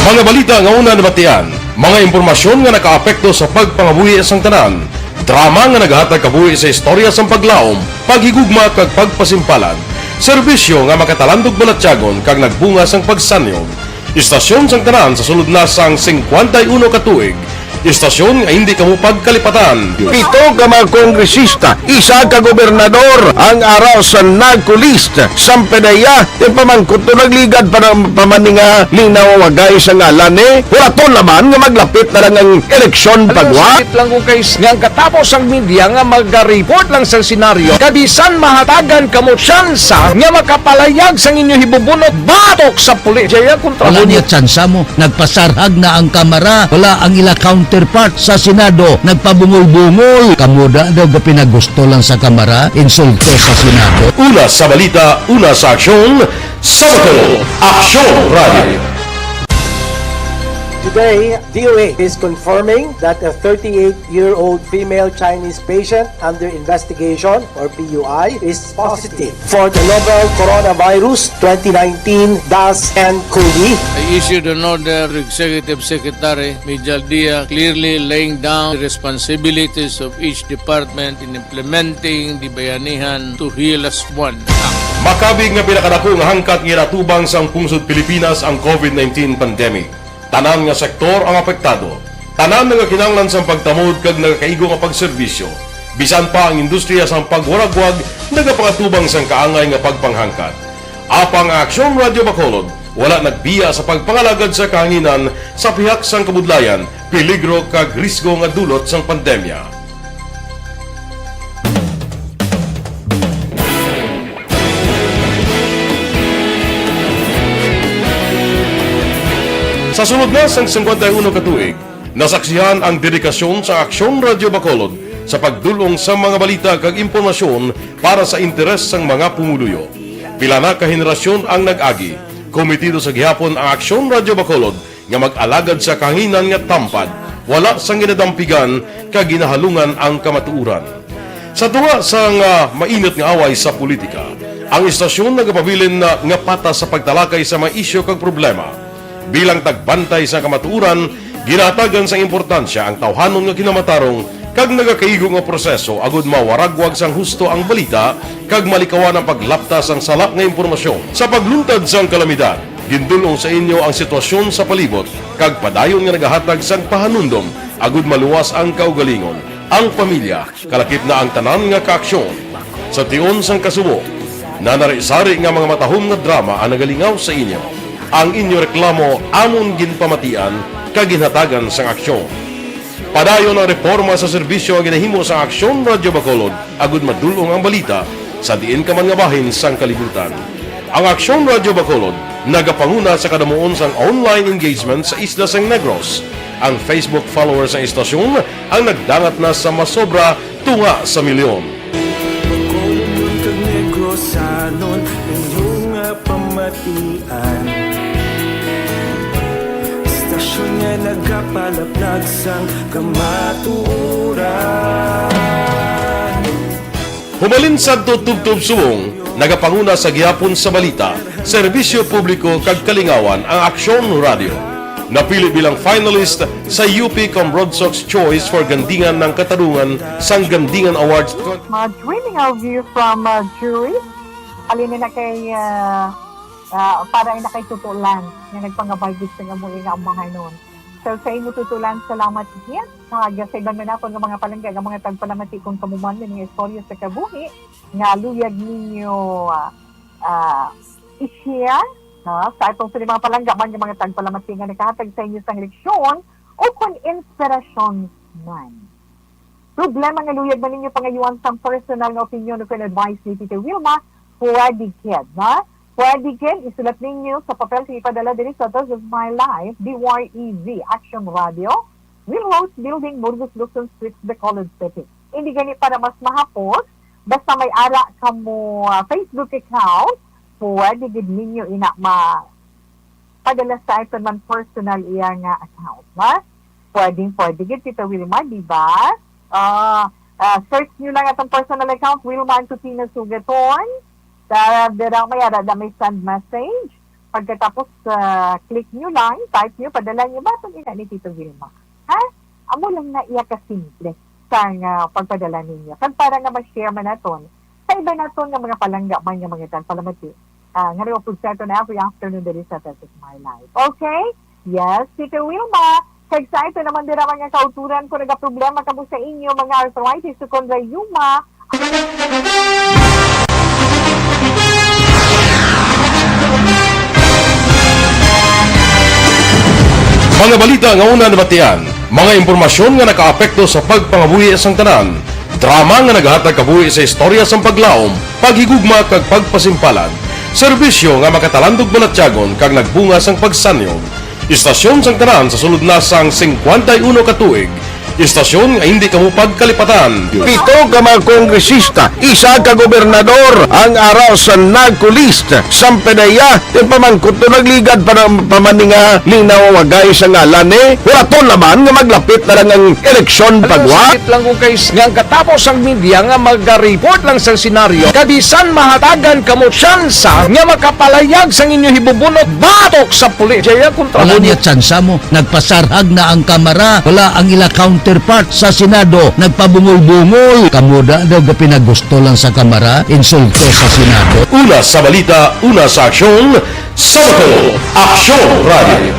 Mga balita nga una nabatian, mga impormasyon nga nakaapekto sa pagpangabuhi sang tanan, drama nga nagahatag kabuhi sa istorya sang paglaom, paghigugma kag pagpasimpalan, serbisyo nga makatalandog balatyagon kag nagbunga sang pagsanyog. Istasyon sang tanan sa sulod na sang singkwenta y uno ka tuig. Istasyon nga hindi kamo pagkalipatan. Pito ka mga kongresista, isa ka gobernador ang ara sa NAGCO list. Sang P D E A, ti pamangkot to nagligad pa ng pamaninga ni nawawagay sa ngalan ni. Wala to naman nga maglapit na lang ang eleksyon pagwa. Sakit lang ko, guys, nga ang katapos ang media nga maga-report lang sa senaryo, kabisan mahatagan kamo tsansa nga makapalayag sang inyo hibubunot batok sa pulis. Jaya kontra Wala mo niya tsansa mo. Nagpasarhag na ang Kamara. Wala ang ila counterpart sa Senado. Nagpabungol-bungol. Kamo da daw gapinagusto lang sa Kamara, insulto sa Senado. Una sa balita, una sa aksyon, sa Bacolod, Aksyon Radio. Today, D O A is confirming that a thirty-eight-year-old female Chinese patient under investigation, or P U I, is positive for the novel coronavirus twenty nineteen dash N COVID. I issued an order to Executive Secretary Mijal Dia, clearly laying down the responsibilities of each department in implementing the Bayanihan to Heal Us One Act. Makabig nga pinakadako nga hangkat nga ginatubang sang pungsod Pilipinas ang COVID nineteen pandemic. Tanan nga sektor ang apektado. Tanan nga kinahanglan sang pagtamod kag nagakaigo nga pagserbisyo. Bisan pa ang industriya sang pagwaragwag nagapangatubang sang kaangay nga pagpanghangkat. Apang ang Aksyon Radio Bacolod wala nagbiya sa pagpangalagad sa kahanginan sa pihak sang kabudlayan, peligro kag risgo nga dulot sang pandemya. Sa sulod na sang singkwenta y uno ka tuig, nasaksihan ang dedikasyon sa Aksyon Radio Bacolod sa pagdul-ong sa mga balita kag impormasyon para sa interes sang mga pumuluyo. Pila na ka henerasyon ang nag-agi. Komitido sa gihapon ang Aksyon Radio Bacolod nga mag-alagad sa kahanginan nga tampad, wala sang ginadampigan kag ginahalungan ang kamatuoran. Sa tunga sang, ah, mainit nga away sa politika, ang istasyon nagapabilin na nga patas sa pagtalakay sa mga isyu kag problema. Bilang tagbantay sa kamatuoran, ginahatagan sang importansya ang tawhanon nga kinamatarong kag nagakaigo nga proseso agud mawaragwag sang husto ang balita kag malikawan ang paglapta sang sala nga impormasyon. Sa pagluntad sang kalamidad, gindul-ong sa inyo ang sitwasyon sa palibot kag padayon nga nagahatag sang pahanumdom agud maluwas ang kaugalingon, ang pamilya, kalakip na ang tanan nga kaaksyon. Sa tion sang kasubo, nanari-sari nga mga matahom nga drama ang nagalingaw sa inyo. Ang inyo reklamo amon ginpamatian kag ginhatagan sang aksyon. Padayon ang reporma sa serbisyo nga ginahimo sa Aksyon Radyo Bacolod agud madul-ong ang balita sa diin ka man nga bahin sang kalibutan. Ang Aksyon Radyo Bacolod nagapanguna sa kadamuon sang online engagement sa isla sang Negros. Ang Facebook followers sang istasyon ang nagdangat na sa masobra tunga sa milyon. Bacolodnon kag Negrosanon, inyo nga pamatian. Istasyon nga nagapalaplag sang kamatuoran. Humalin sadto tubtob subong, nagapanguna sa gihapon sa balita, serbisyo publiko kag kalingawan ang Aksyon Radyo. Napili bilang finalist sa U P Cambronsox Choice for Gandingan ng Katarungan sang Gandingan Awards. Mga dreaming of you from, uh, Jury. Halin na kay, uh, uh, para na kay Tutulan nga nagpangabay gid sa amo nga ambahanon. So, sa imo tutulan, salamat gid. Kag sa iban man naton nga mga palangga, nga mga tagpalamati, kung kamo man may mga istorya sa kabuhi nga luyag ninyo, ah, ah, i-share, no? Sa atong sini mga palangga man nga mga tagpalamati nga nakahatag sa inyo sang leksyon o kon inspirasyon man. Problema nga luyag man ninyo pangayuan sang personal nga opinion o kon advice ni Tita Wilma, pwede gid, no? Pwede gid isulat ninyo sa papel kag ipadala diri sa This Is My Life, D Y E V, Action Radio, Wheelhouse Building, Burgos, Luzon Street, Bacolod City. Hindi gani para mas mahapos, basta may ara kamo, ah, Facebook account, pwede gid ninyo ina ma padala sa aton man personal iya nga account, ha? Pwedeng pwede gid, Tita Wilma, di ba? Ah, ah, search nyo lang atong personal account, Wilma Antutina Sugaton. Sa dira may ara na may send message. Pagkatapos, ah, click nyo lang, type nyo, padala nyo, baton ina ni Tita Wilma. Ha? Amo lang na iya kasimple sang, ah, pagpadala ninyo. Kag para nga ma-share man naton sa iba naton nga mga palangga man nga mga tagpalamati, ah, nga nagapugsa ito na every afternoon diri sa This Is My Life. Okay? Yes, Tita Wilma. Kag sa ito naman dira mga kauturan, kung nagaproblema kamo sa inyo mga arthritis o kon rayuma, Mga balita nga una nabatian, mga impormasyon nga nakaapekto sa pagpangabuhi sang tanan, drama nga nagahatag kabuhi sa istorya sang paglaom, paghigugma kag pagpasimpalan, serbisyo nga makatalandog balatyagon kag nagbunga sang pagsanyog. Istasyon sang tanan sa sulod na sang singkwenta y uno ka tuig, istasyon nga hindi kamo pagkalipatan. Pito ka mga kongresista, isa ka gobernador ang ara sa NAGCO list. Sampanaya, ipamangkot to nagligad pa ng pamaninga linaw wagay sa ngalan ni Waraton naman nga maglapit na lang ang eleksyon pagwa. Sakit lang kung kay nga ang katapos ang media nga maga-report lang sa senaryo, kabisan mahatagan kamo tsansa nga makapalayag sang inyo hibubunot batok sa pulis. Jaya kontra Wala niya tsansa mo. Nagpasarhag na ang Kamara. Wala ang ila counterpart sa Senado. Nagpabungol-bungol. Kamo da daw ga pinagusto lang sa Kamara, insulto sa Senado. Una sa balita, una sa aksyon, sa Bacolod, Aksyon Radio.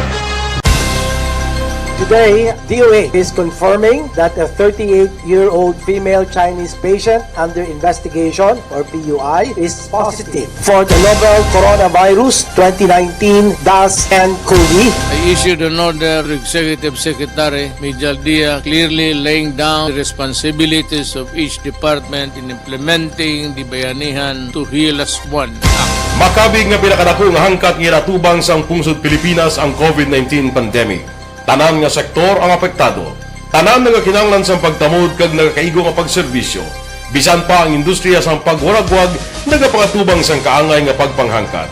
Today, D O A is confirming that a thirty-eight-year-old female Chinese patient under investigation, or P U I, is positive for the novel coronavirus twenty nineteen dash N cov. I issued an order to Executive Secretary Mijal Dia, clearly laying down the responsibilities of each department in implementing the Bayanihan to Heal Us One Act. Makabig nga pinakadako nga hangkat nga ginatubang sang pungsod Pilipinas ang COVID nineteen pandemic. Tanan nga sektor ang apektado. Tanan nagakinahanglan sang pagtamod kag nagakaigo nga pagserbisyo. Bisan pa ang industriya sang pagwaragwag nagapangatubang sang kaangay nga pagpanghangkat.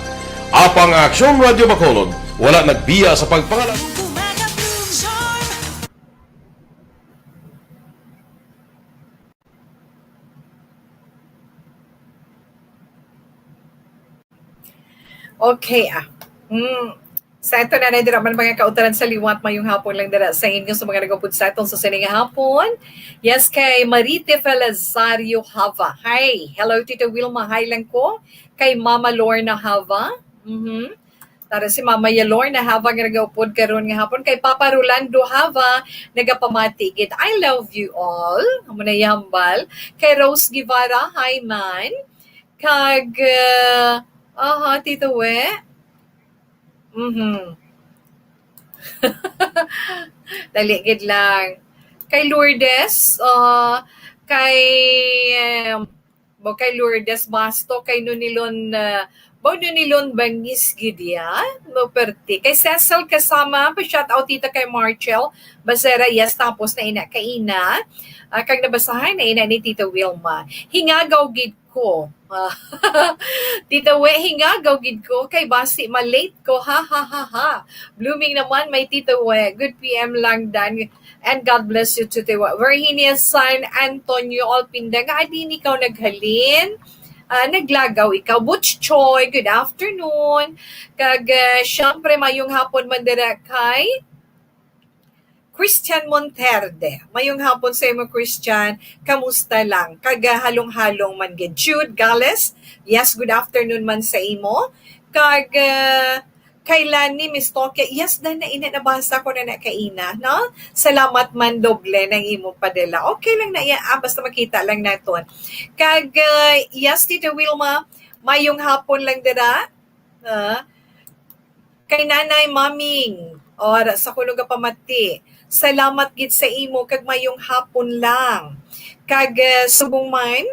Apang ang Aksyon Radio Bacolod wala nagbiya sa pagpangalan. Okay, ah. Mm. Sa ito na, na dira man mga kautoran sa liwat, mayong hapon lang dira sa inyo sa mga nagapod sa atong sa sining hapon. Yes, kay Marite Felazario Hava. Hi. Hello, Tita Wilma. Hi lang ko. Kay Mama Lorna Hava. Mhm. Tara si Mama ya Lorna Hava nga nagaupod karon nga hapon. Kay Papa Rolando Hava, nagapamati gid. I love you all. Amo na yambal. Kay Rose Guevara, hi man. Kag, uh, aha, Tito We. Mhm. Dali gid lang. Kay Lourdes, uh, kay, um, bo kay Lourdes Basto, kay Nunilon, uh, bo Nunilon Bangis gid ya, mo perti. Kay Cecil kasama, pa shout out tita kay Marchel Basera, yes, tapos na ina kaina. Uh, kag nabasahan na ina ni Tita Wilma. Hingagaw gid ko. Tita We, hingagaw gid ko kay basi ma-late ko. Ha, ha, ha, ha. Blooming naman, my Tita We. Good P M lang, Dan. And God bless you too, Tita We. Virginia San Antonio Alpinda, nga adin ikaw naghalin. Ah, naglagaw ikaw. Butch Choi, good afternoon. Kag, ah, syempre, mayong hapon man dira kay Christian Monterde. Mayong hapon sa imo, Christian. Kamusta lang? Kag, ah, halong-halong man gid. Jude Gales, yes, good afternoon man sa imo. Kag, ah, Kay Lani Mistoke, yes, na, na, ina, nabasa ko na na kaina, no? Salamat man doble ng imo padala. Okay lang na iya, ah, basta makita lang naton. Kag, uh, yes, Tita Wilma, mayong hapon lang dira. Ah, kay Nanay Maming, or sa kuno nga pamati, salamat gid sa imo kag mayong hapon lang. Kag, uh, subong man,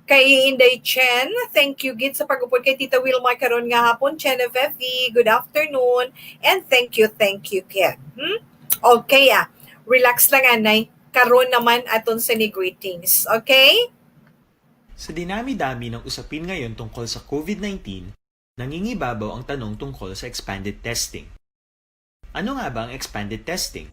kay Inday Chen, thank you gid sa pag-upod kay Tita Wilma karon nga hapon. Chen F F E, good afternoon. And thank you, thank you, Ken. Hmm? Okay, ah. Relax lang, anay. Karon naman aton sa ni greetings. Okay? Sa dinami-dami ng usapin ngayon tungkol sa COVID nineteen, nangingibabaw ang tanong tungkol sa expanded testing. Ano nga ba ang expanded testing?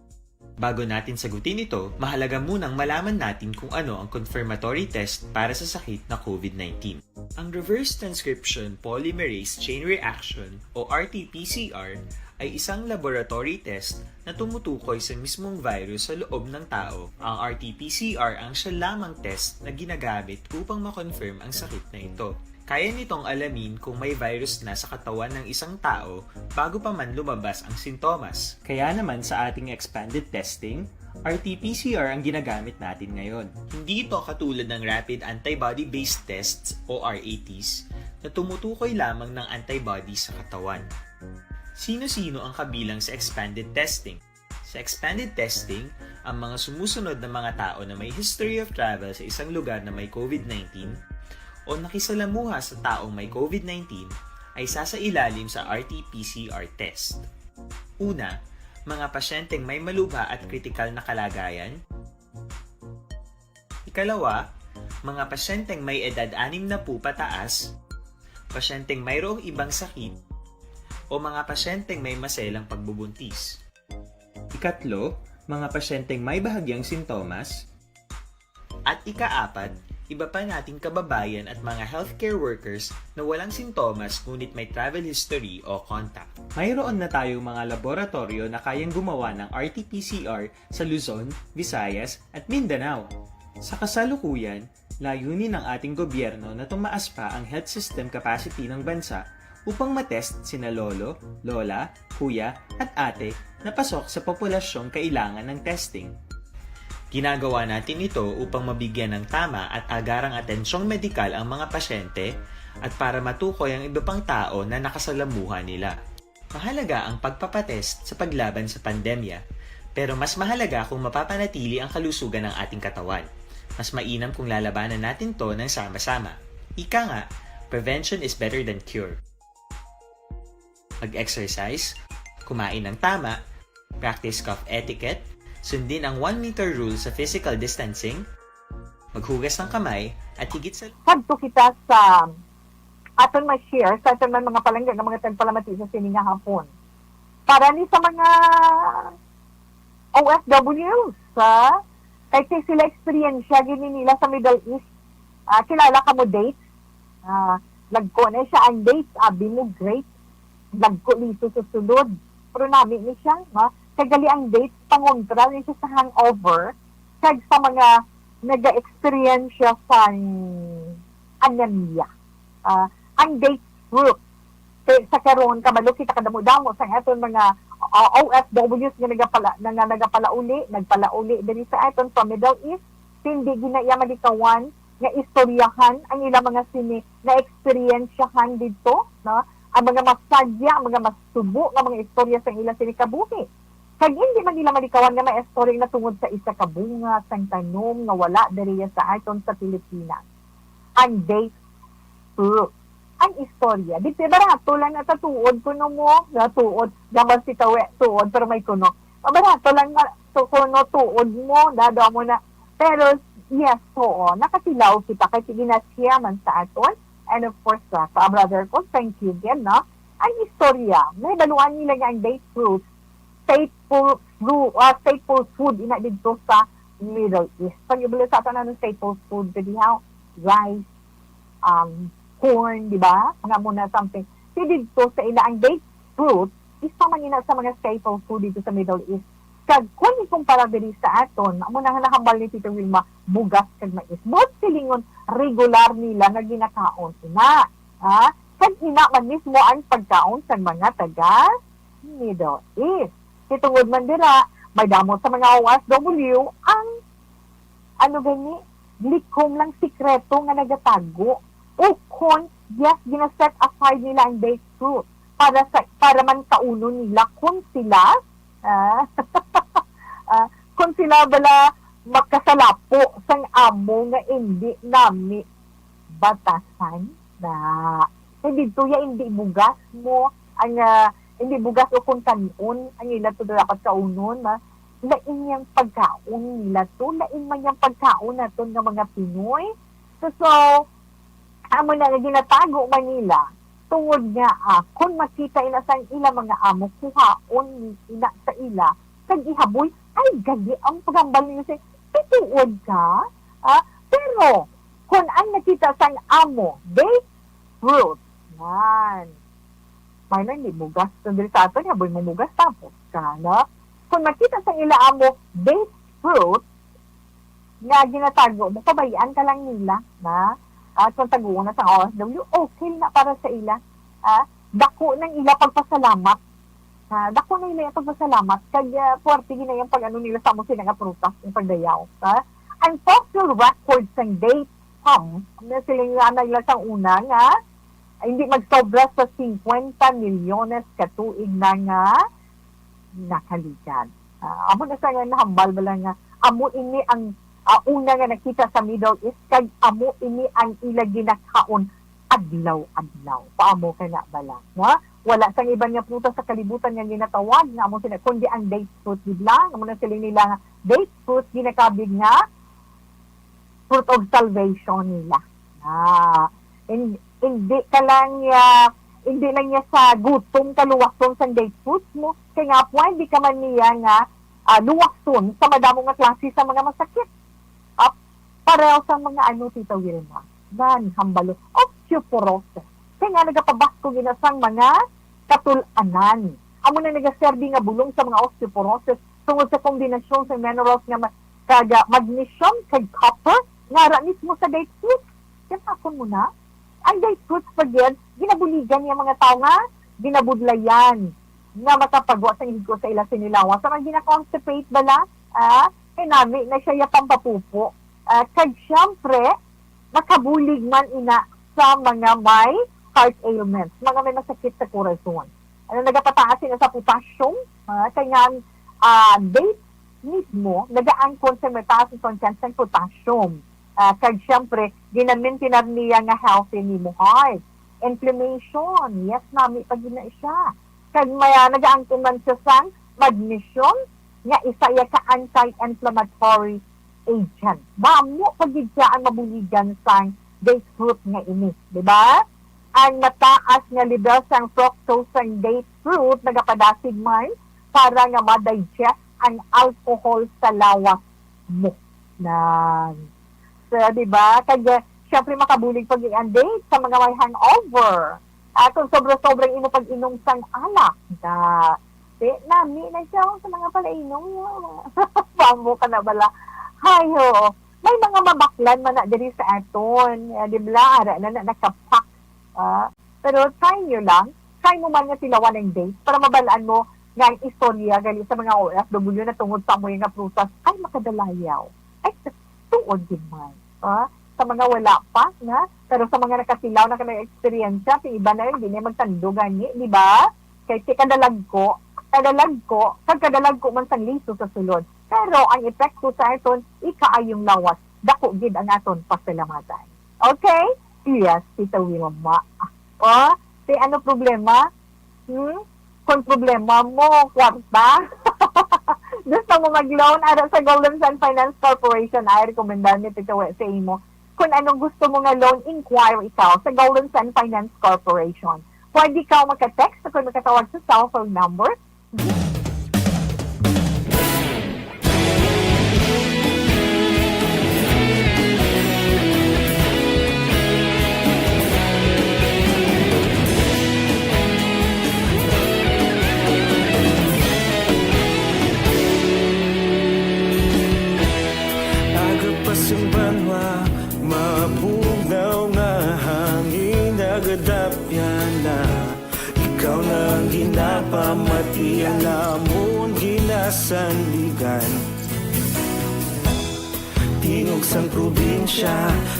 Bago natin sagutin ito, mahalaga munang malaman natin kung ano ang confirmatory test para sa sakit na COVID nineteen. Ang reverse transcription polymerase chain reaction o R T P C R ay isang laboratory test na tumutukoy sa mismong virus sa loob ng tao. Ang R T P C R ang siya lamang test na ginagamit upang ma-confirm ang sakit na ito. Kaya nitong alamin kung may virus na sa katawan ng isang tao bago pa man lumabas ang sintomas. Kaya naman sa ating expanded testing, R T P C R ang ginagamit natin ngayon. Hindi ito katulad ng rapid antibody-based tests o R A Ts na tumutukoy lamang ng antibody sa katawan. Sino-sino ang kabilang sa expanded testing? Sa expanded testing, ang mga sumusunod na mga tao na may history of travel sa isang lugar na may COVID nineteen o nakisalamuha sa taong may COVID nineteen ay sasailalim sa R T P C R test. Una, mga pasyenteng may malubha at kritikal na kalagayan. Ikalawa, mga pasyenteng may edad anim na po pataas, pasyenteng mayroong ibang sakit, o mga pasyenteng may maselang pagbubuntis. Ikatlo, mga pasyenteng may bahagyang sintomas. At ikaapat, iba pa nating kababayan at mga healthcare workers na walang sintomas ngunit may travel history o contact. Mayroon na tayong mga laboratoryo na kayang gumawa ng R T P C R sa Luzon, Visayas, at Mindanao. Sa kasalukuyan, layunin ng ating gobyerno na tumaas pa ang health system capacity ng bansa upang matest sina lolo, lola, kuya, at ate na pasok sa populasyong kailangan ng testing. Ginagawa natin ito upang mabigyan ng tama at agarang atensyong medikal ang mga pasyente at para matukoy ang iba pang tao na nakasalamuha nila. Mahalaga ang pagpapatest sa paglaban sa pandemya, pero mas mahalaga kung mapapanatili ang kalusugan ng ating katawan. Mas mainam kung lalabanan natin to ng sama-sama. Ika nga, prevention is better than cure. Mag-exercise, kumain ng tama, practice cough etiquette, sundin ang one meter rule sa physical distancing, maghugas ng kamay, at higit sa Kadto kita sa aton ma-share sa aton man mga palangga nga mga tagpalamati sa sini nga hapon. Para ni sa mga O F Ws, ha? Kay kay sila eksperyensya gini nila sa Middle East. Ah, kilala ka mo dates? Ah, lagko na siya ang dates, abi mo great. Lagko liso sa sulod. Pero nami ni siya, no? Kay gali ang dates, pangontra ni siya sa hangover, kag sa mga naga-eksperyensya sang anemia. Ah, ang dates fruit. Kay sa karon, kabalo kita kadamo-damo sa aton mga ah, O F Ws nga nagapala, nga nagapalauli, nagpalauli diri sa aton sa Middle East, hindi gina iya malikawan nga istoryahan ang ilang mga sini na eksperyensyahan didto, no? Ang mga masadya, ang mga masubo nga mga istorya sa ilang sini kabuhi. Kag hindi man nila malikawan nga may istorya nga tungod sa isa ka bunga sang tanom nga wala diriya sa aton sa Pilipinas. Ang date fruit. Ang istorya, di ba barato lang na tatuod kuno mo, na tuod, gamal si tawe, tuod, pero may kuno. Mabarato lang na to kuno, tuod mo, dado mo na. Pero yes, oo, nakatilaw kita kay sige na siya man sa aton. And of course, sa ka brother ko, thank you again, no? Ang istorya, may baluan nila nga ang date fruit, staple fruit, ah, staple food ina didto sa Middle East. Pag ibalo sa aton anong staple food, pwede ha, rice, um, corn, di ba? Mga muna something. Si didto sa ila ang date fruit, isa man ina sa mga staple food dito sa Middle East. Kag kung ikumpara diri sa aton, amo na nga nahambal ni Tito Wilma, bugas kag mais. Buot silingon, regular nila nga ginakaon ina. Ha? Kag ina man mismo ang pagkaon sa mga taga Middle East. Kay tungod man dira, may damo sa mga O F W ang, ano gani, likom lang sikreto nga nagatago. O kon, yes, gina-set aside nila ang date fruit para sa, para man kaunon nila kung sila, ah, ah, kung sila bala makasalapo sang amo nga indi nami batasan na. Kay didto ya indi bugas mo ang, ah, indi bugas o kon kan-on ang ila to dapat kaunon, ma-, lain yang pagkaon nila to, lain man yang pagkaon naton nga mga Pinoy. So, so, amo na nga ginatago man nila tungod nga, ah, kung makita ina sang ila mga amo, kuhaon ni ina sa ila kag ihaboy. Ay, gali ang paghambal ninyo sa, "Tituod ka?" Ah, pero kung ang nakita sang amo, date fruit, man. May lang, di bugas. Kung diri sa aton, haboy mo bugas, tapos ka, no? Kung makita sang ila amo, date fruit, nga ginatago mo, pabayaan ka lang nila, na, ah, kung taguon na sa O F W, okay na para sa ila. Ah, dako nang ila pagpasalamat. Ah, dako na ila pagpasalamat. Kag, ah, puwerte gid na yung pag-ano nila sa amo sila nga prutas, yung pagdayaw. Ah, ang fossil record sang date palm, na sila nga nagla sang una nga, hindi magsobra sa cincuenta milyones ka tuig na nga nakaligad. Ah, amo na sa nga nahambal bala nga amo ini ang, ah, una nga nakita sa Middle East, kag amo ini ang ila ginakaon adlaw-adlaw. Paamo ka na bala, no? Wala sang iban nga prutas sa kalibutan nga ginatawag nga amo sila, kundi ang date fruit gid lang. Amo na sila nila nga date fruit ginakabig nga fruit of salvation nila. Ah, hin-, hindi ka lang niya, hindi lang niya sa gutom ka luwason sang date fruit mo, kay nga pwede ka man niya nga, ah, luwason sa madamo nga klase sa mga masakit. Ah, pareho sa mga ano, Tita Wilma, nan, hambalo, osteoporosis. Kay nga nagapabaskog ina sang mga katul-anan. Amo na nagaserbi nga bulong sa mga osteoporosis tungod sa kombinasyon sa minerals nga ma-, kag, ah, magnesium kag copper nga ara mismo sa date fruit. Kaya tapon mo na. Ang date fruits pa gyud, ginabuligan niya mga tao nga ginabudlayan nga makapagwa sa higko sa ila sinilawas. Ang gina-constipate bala, ah, kay nami na siya ya pampapupo. Ah, kag siyempre, makabulig man ina sa mga may heart ailments, mga may masakit sa korason. Ano, nagapataas sila sa potassium, ah, kay nga, ah, date mismo nagaangkon sa mataas ang content sang potassium. Ah, kag siyempre, ginamintinar niya nga healthy nimo heart. Inflammation, yes, nami pa gid na siya. Kag may, ah, nagaangkon man siya sang magnesium, nga isa iya ka anti-inflammatory agent. Damo pa gid siya ang mabuligan sang date fruit nga ini, di ba? Ang mataas nga level sang fructose sang date fruit nagapadasig man para nga ma-digest ang alcohol sa lawas mo. Nan. So, di ba? Kag, eh, syempre, makabulig pag ang date sa mga may hangover. Ah, kung sobra-sobra ang imo pag-inom sang alak, da, di, nami na siya sa mga palainom. Bambo ka na bala. Hay, ho. May mga mabaklan man na diri sa aton. Ah, di ba? Ara na, na nakapak. Ah, pero try nyo lang. Try mo man nga tilawan ang date para mabalaan mo nga ang istorya gali sa mga O F W na tungod sa amoy nga prutas ay makadalayaw. Ay, tuod din man. Ah, sa mga wala pa, nga, pero sa mga nakatilaw na ka nag-eksperyensya, sa iba na yun, di na magtando gani, di ba? Kay si kadalagko, kadalagko, kag kadalagko man sang liso sa sulod. Pero ang epekto sa aton ikaayong lawas, dako gid ang aton pasalamatan. Okay? Yes, Tita Wilma. O, si ano problema? Hmm? Kung problema mo, kwarta? Gusto mo mag-loan? Ara sa Golden Sun Finance Corporation, ay rekomendar ni Tita Wi sa imo. Kung anong gusto mo nga loan, inquire ikaw sa Golden Sun Finance Corporation. Pwede ka maka-text o kung makatawag sa cellphone number. Agapas ang banwa, mabugnaw nga hangin, nagadapya sandigan. Tingog sang probinsya,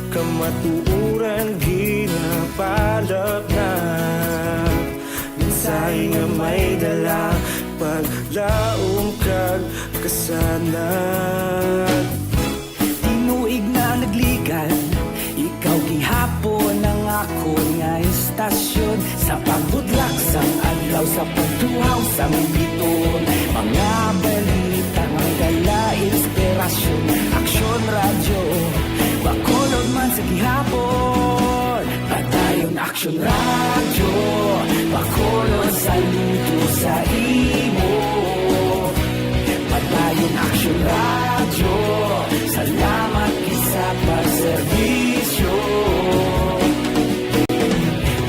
kamatuoran ginapalabnab. Mensahe nga may dala, paglaom kag kasanag. Tinuig na nagligan, ikaw gihapon ang akon nga istasyon. Sa pagbudlak sang adlaw, sa pagtuhaw sang biton, mga balita nga dala inspirasyon. Aksyon Radyo, Bacolod man sa gihapon. Padayon Aksyon Radyo, Bacolod saludo sa imo. Padayon Aksyon Radyo, salamat gid sa pagserbisyo.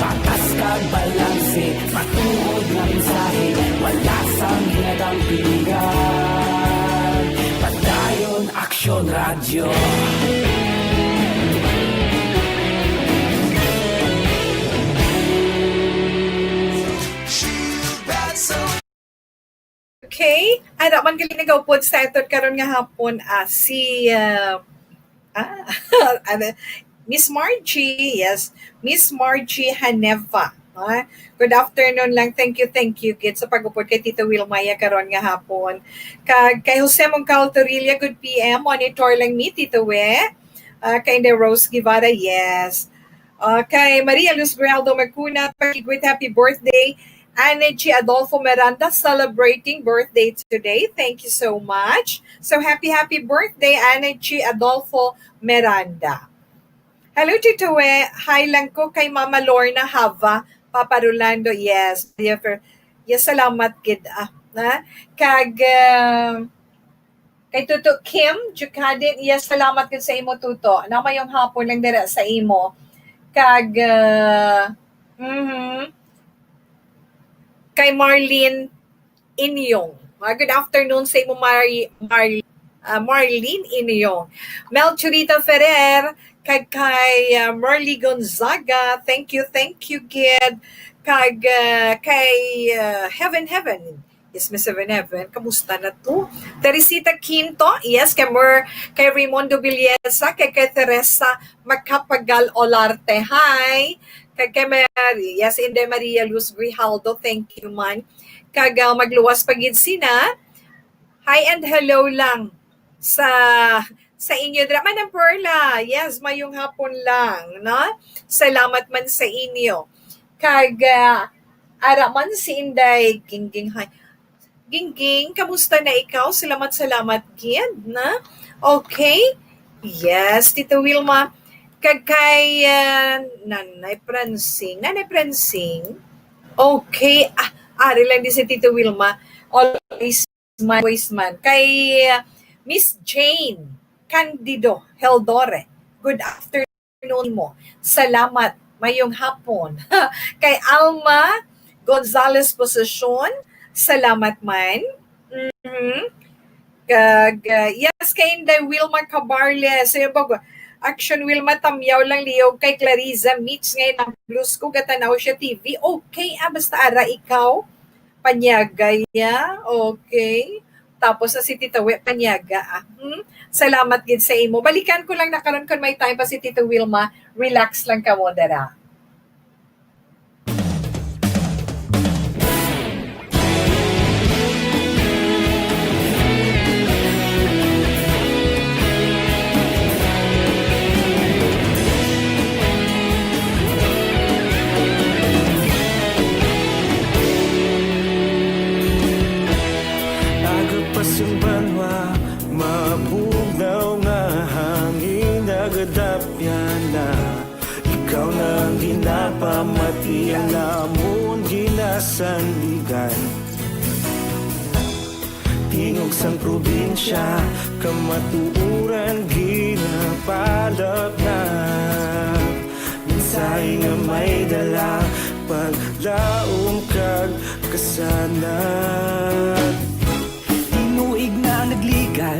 Patas kag balanse, matuod nga mensahe, wala sang ginadampigan. Padayon Aksyon Radyo. Okay, ara man gali nagaupod sa aton karon nga hapon, ah, si, ah, ah, ano, Miss Margie, yes, Miss Margie Haneva. Ah, good afternoon lang. Thank you, thank you gid sa pag-upod kay Tito Wilma ya karon nga hapon. Kag kay Jose Mongcal Torilla, good P M. Monitor lang mi, Tito We. Ah, kay Inday Rose Guevara, yes. Ah, kay Maria Luz Gualdo Magcuna, pakigwit happy birthday. Energy Adolfo Miranda celebrating birthday today. Thank you so much. So happy, happy birthday, Energy Adolfo Miranda. Hello, Tito We. Hi lang ko kay Mama Lorna Hava, Papa Rolando. Yes, Maria Fer-, yes, salamat gid, ah, na. Kag, ah, kay Tuto Kim Jukadin, yes, salamat gid sa imo, Tuto. Na, mayong hapon lang dira sa imo. Kag, ah, mhm. Kay Marlene Inyong. Ah, good afternoon sa imo, Mar-, Mar-, ah, Marlene Inyong. Mel Churita Ferrer, kag kay, ah, Marley Gonzaga, thank you, thank you gid. Kag, ah, kay, ah, Heaven Heaven, yes, Miss Heaven Heaven, kamusta na to? Teresita Quinto, yes, kay Mer-, kay Raimundo Villesa, kay, kay Teresa Macapagal Olarte, hi. Kag kay Mar-, yes, Inday Maria Luz Grijaldo, thank you man. Kag, ah, magluwas pa gid sina. Hi and hello lang sa, sa inyo dira. Manang Perla, yes, mayong hapon lang, no? Salamat man sa inyo. Kag, ah, ara man si Inday Gingging, hi. Gingging, kamusta na ikaw? Salamat, salamat gid, na? Okay? Yes, Tito Wilma. Kag kay, ah, Nanay Pransing. Nanay Pransing. Okay. Ah, ari lang di si Tito Wilma. Always man, always man. Kay, ah, Miss Jane Candido Heldore. Good afternoon mo. Salamat. Mayong hapon. Kay Alma Gonzalez Posesyon. Salamat man. Mhm. Kag, ah, yes, kay Inday Wilma Cabarles. Sayo ba, Action Wilma, tamyaw lang liog kay Clariza Mitch ngay nang blues ko, gatanaw siya T V. Okay, ah, basta ara ikaw, panyaga ya. Okay. Tapos sa si Tita We, panyaga, ah. Hmm? Salamat gid sa imo. Balikan ko lang na karon kung may time pa si Tita Wilma. Relax lang kamo, dara. Aga pa sing banwa, mabugnaw nga hangin nagadapyan na. Ikaw na ang ginapamati, ang amon ginasandigan. Tingog sang probinsya, kamatuoran ginapalapnap. Mensahe nga may dala, paglaom kag kasanag. Tinuig na nagligan,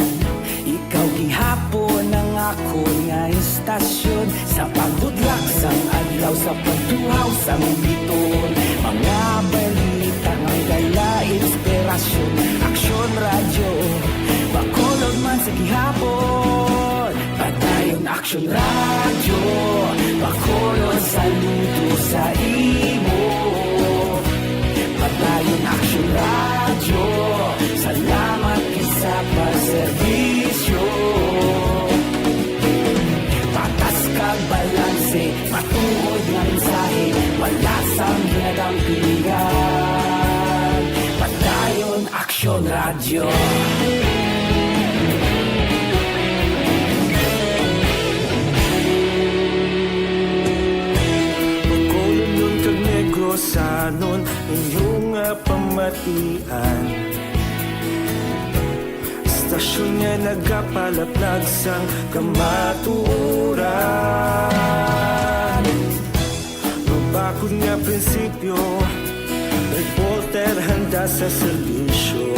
ikaw gihapon ang akon nga istasyon. Sa pagbudlak sang adlaw, sa pagtuhaw sang biton, mga balita nga dala Inspirasyon, Aksyon Radyo, Bacolod man sa gihapon. Padayon Aksyon Radyo, Bacolod saludo sa imo. Padayon Aksyon Radyo, salamat gid sa pagserbisyo. Patas kag balanse, matuod nga mensahe, wala sang ginadampigan. Padayon Aksyon Radyo. Bacolodnon kag Negrosanon, inyo nga pamatian. Istasyon nga nagapalaplag sang kamatuoran. Mabakod nga prinsipyo, reporter handa sa serbisyo.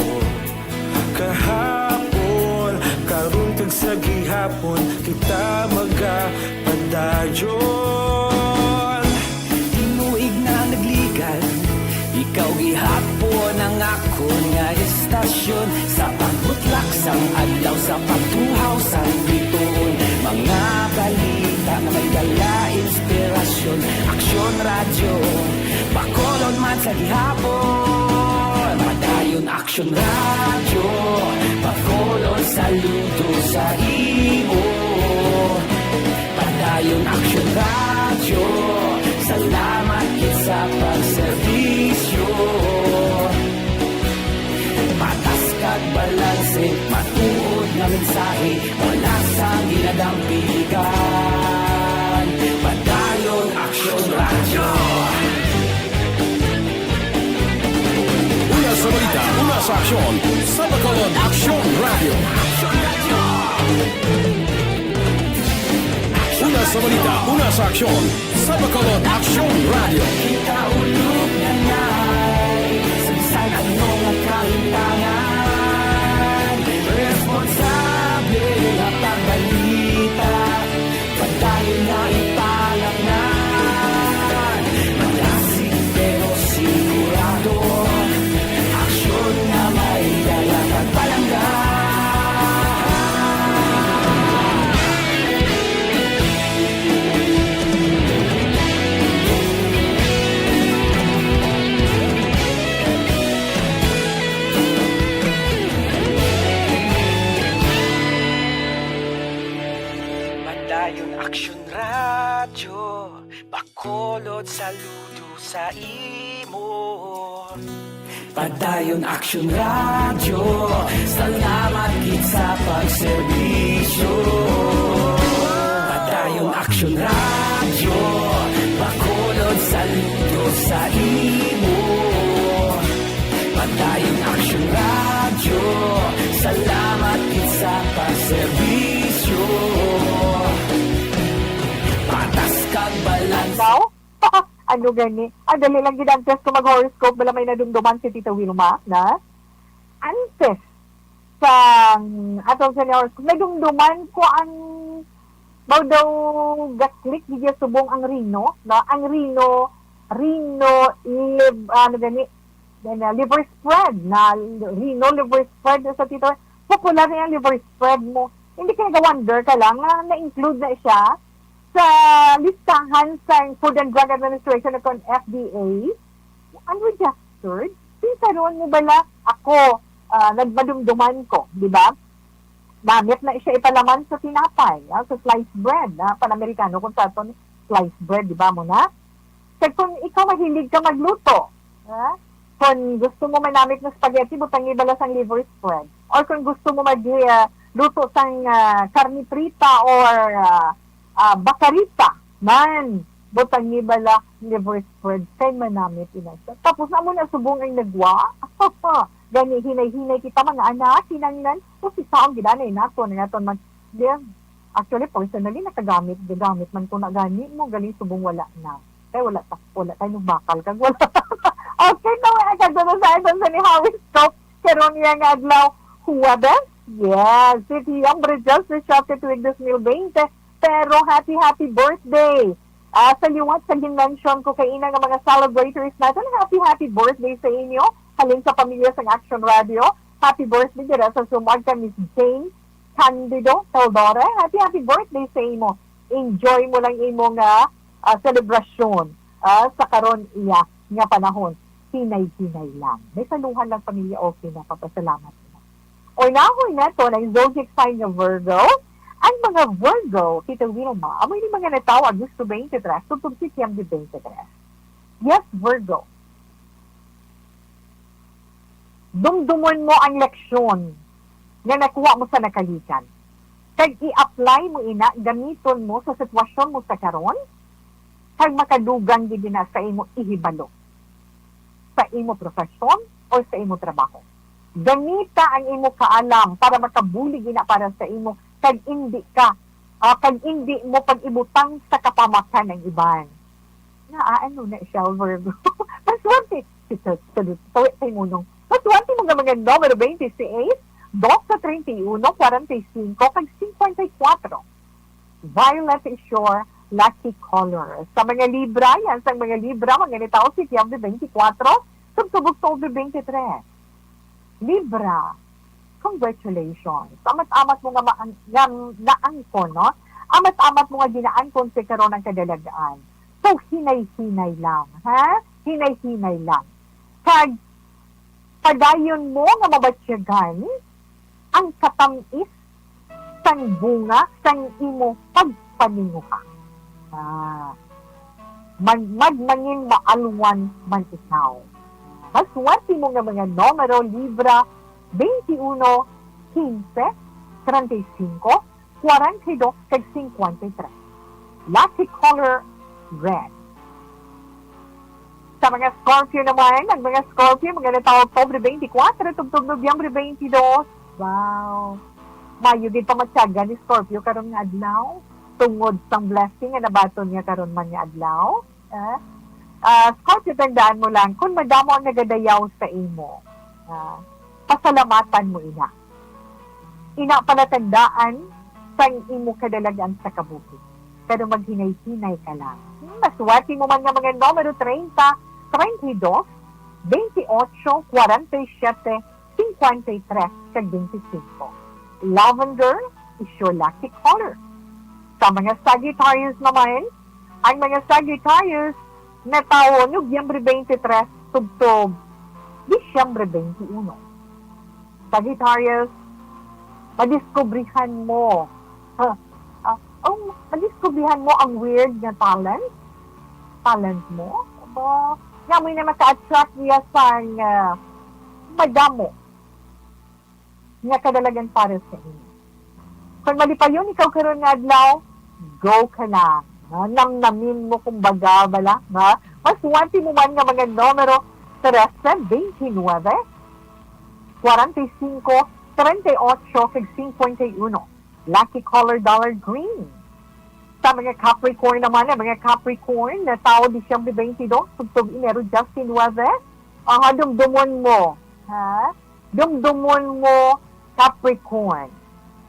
Kahapon, karon kag sa gihapon, kita magapadayon. Tinuig na nagligal, ikaw gihapon ang akon nga istasyon. Sa pagbutlak sang adlaw, sa pagtuhaw sang bituon, mga balita nga may dala inspirasyon. Aksyon Radyo, Bacolod man sa gihapon. Padayon Aksyon Radyo, Bacolod saludo sa imo. Padayon Aksyon Radyo, salamat gid sa pagserbisyo. Patas kag balanse, matuod nga mensahe, wala sang ginadampigan. Padayon Aksyon Radyo. Una sa balita, una sa aksyon, sa Bacolod Aksyon Radyo. Una sa balita, una sa aksyon, sa Bacolod Aksyon Radyo. Kita ulog na ngay, sa bisan ano nga kahintangan, responsable nga pagbalita. Padayon na ipalaknan, malasig pero sigurado. Aksyon nga may dala kag palangga. Padayon Aksyon Radyo, Bacolod saludo sa imo. Padayon Aksyon Radyo, salamat gid sa pagserbisyo. Padayon Aksyon Radyo, Bacolod saludo sa imo. Padayon Aksyon Radyo, salamat gid sa pagserbisyo. Patas kag balanse. Now? Ano gani? Ah, dali lang gid ang test ko mag-horoscope. Bala may nadumduman si Tita Wilma, na? Antes sang atong sa horoscope, nadumduman ko ang, mao daw, ga-click gid subong ang Reno, no? Ang Reno, Reno, liv-, ano gani, then, uh, liver spread, na Reno liver spread sa Tita. Popular na yung liver spread mo. Hindi ka nag-wonder ka lang nga na-include na siya sa listahan sa Food and Drug Administration o kon F D A, unregistered? Kinsa ron mo bala? Ako, ah, nagmadumduman ko, di ba? Namit na siya ipalaman sa tinapay, ah, sa sliced bread, ah, Panamericano kung sa aton sliced bread, di ba mo na? Kag kung ikaw mahilig ka magluto, ha? Kung gusto mo manamit ng spaghetti, butangi bala sang liver spread. Or kung gusto mo mag, ah, luto sang, ah, karne prita or, ah, ah, bakarita, man, butangi bala liver spread kay manamit ina siya. Tapos amo na subong ang nagwa. Gani, hinay-hinay kita, mga anak, kinanglan, usisa ang gidanay nato na naton mag-, di, actually, personally, nakagamit, gagamit man ko na gani mo, galing subong wala na. Kay wala ta, wala tayo nung bakal, kag wala. Okay, na wala ka doon sa aton sa ni Hawis Talk. Karon niya nga adlaw, Huwebes. Yes, City Umbrages, Resyate Tuig dos mil veinte. Pero happy, happy birthday. Ah, sa liwat sa gin-mention ko kaina nga mga celebrators natin, happy, happy birthday sa inyo. Halin sa pamilya sang Action Radio, happy birthday dira sa Sumag kay Miss Jane Candido Teodoro. Happy, happy birthday sa imo. Enjoy mo lang imo nga, ah, selebrasyon, ah, sa karon iya nga panahon. Hinay-hinay lang. May saluhan lang pamilya, okay na, papasalamat na. Unahoy naton ang zodiac sign nga Virgo. Ang mga Virgo, Tita Wilma, amo ini mga natawo Agosto twenty-three, tubtob Setyembre twenty-three. Yes, Virgo. Dumdumon mo ang leksyon nga nakuha mo sa nakalikan, kag i-apply mo ina, gamiton mo sa sitwasyon mo sa karon, kag makadugang gid ina sa imo ihibalo sa imo profesyon o sa imo trabaho. Gamita ang imo kaalam para makabulig ina para sa imo, kag indi ka, ah, kag indi mo pag-ibutang sa kapamakan ang iban. Na, ah, ano na siya, Virgo? Maswerte. Si Sir, Sir, Sir, Sir Munong. Maswerte mo nga mga numero twenty-six, doce, treinta y uno, cuarenta y cinco, kag cincuenta y cuatro. Violet is your lucky color. Sa mga Libra, yan sang mga Libra, mga nitawo Setyembre twenty-four, tubtob Oktubre twenty-three. Libra, congratulations. Amat-amat mo nga maang-, nga naangkon, no? Amat-amat mo nga ginaangkon sa karon ang kadalagan. So, hinay-hinay lang, ha? Hinay-hinay lang. Kag, padayon mo nga mabatyagan ang katamis sang bunga sang imo pagpaninguha. Ah, mag-, magmangin maalwan man ikaw. Maswerte mo nga mga numero, Libra, twenty-uno, quince, treinta y cinco, cuarenta y dos, kag cincuenta y tres. Lucky color, red. Sa mga Scorpio naman, ang mga Scorpio, mga natawo Oktubre twenty-four, tubtob Nobyembre twenty-two. Wow! Mayo gid pamatyagan ni Scorpio karon nga adlaw, tungod sang blessing nga nabaton niya karon man nga adlaw. Eh? Ah, Scorpio, tandaan mo lang, kung madamo ang nagadayaw sa imo, ah, pasalamatan mo ina. Ina palatandaan sang imo kadalagan sa kabuhi, pero maghinay-hinay ka lang. Hmm, maswerte mo man nga mga numero treinta, treinta y dos, veintiocho, cuarenta y siete, cincuenta y tres, kag veinticinco. Lavender is your lucky color. Sa mga Sagittarius naman, ang mga Sagittarius natawo Nobyembre twenty-three tubtob Disyembre twenty-uno. Sagittarius, madiskubrihan mo. Ha? Ah, ang madiskubrihan mo ang weird nga talent? Talent mo? Aba, nga mo na maka-attract niya sang, ah, madamo nga kadalagan para sa imo. Kung malipayon ikaw karon nga adlaw, go ka lang. No? Namnamin mo, kumbaga, bala, ha? Maswerte mo man nga mga numero trese, veintinuebe, cuarenta y cinco, treinta y ocho, kag cincuenta y uno. Lucky color, dollar green. Sa mga Capricorn naman, ang mga Capricorn natawo Disyembre twenty-two, tubtob Enero diecinuebe, aha, dumdumon mo, ha? Dumdumon mo, Capricorn.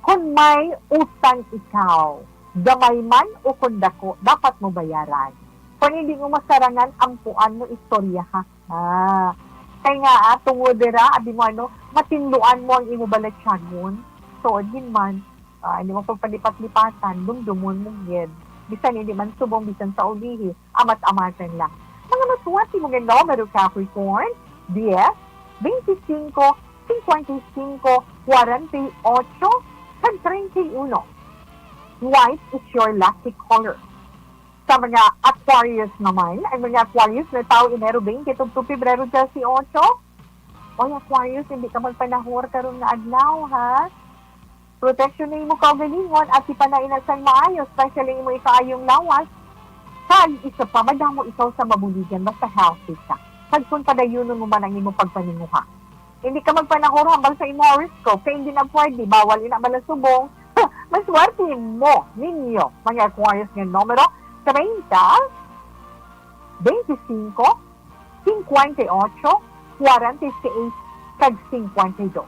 Kung may utang ikaw, gamay man o kung dako, dapat mo bayaran. Kung hindi mo masarangan, ampuan mo, istoryaha. Ah, kay nga, ah, tungod dira, abi mo, ano, matinluan mo ang imo balatyagon. Tuod gid man, ah, hindi mo pagpalipat-lipatan, dumdumon mo gid. Bisan hindi man subong, bisan sa ulihi, amat-amatan lang. Mga maswerte mo nga numero, Capricorn, dies, veinticinco, cincuenta y cinco, cuarenta y ocho, kag treinta y uno. White is your lucky color. Sa mga Aquarius naman, ang mga Aquarius natawo Enero twenty tubtob Pebrero dieciocho. Oy, Aquarius, hindi ka magpanahor karon nga adlaw, ha? Proteksyon na imo kaugalingon at ipanainat sang maayo, especially imo ikaayong lawas. Kag isa pa, madamo ikaw sa mabuligan, basta healthy ka. Kag kung padayunon mo man ang imo pagpaninguha. Hindi ka magpanahor hambal sa imo horoscope, kay hindi na pwede, bawal ina malasubong. Maswerte mo, ninyo, mga Aquarius nga numero, treinta, veinticinco, cincuenta y ocho, cuarenta y seis, kag cincuenta y dos.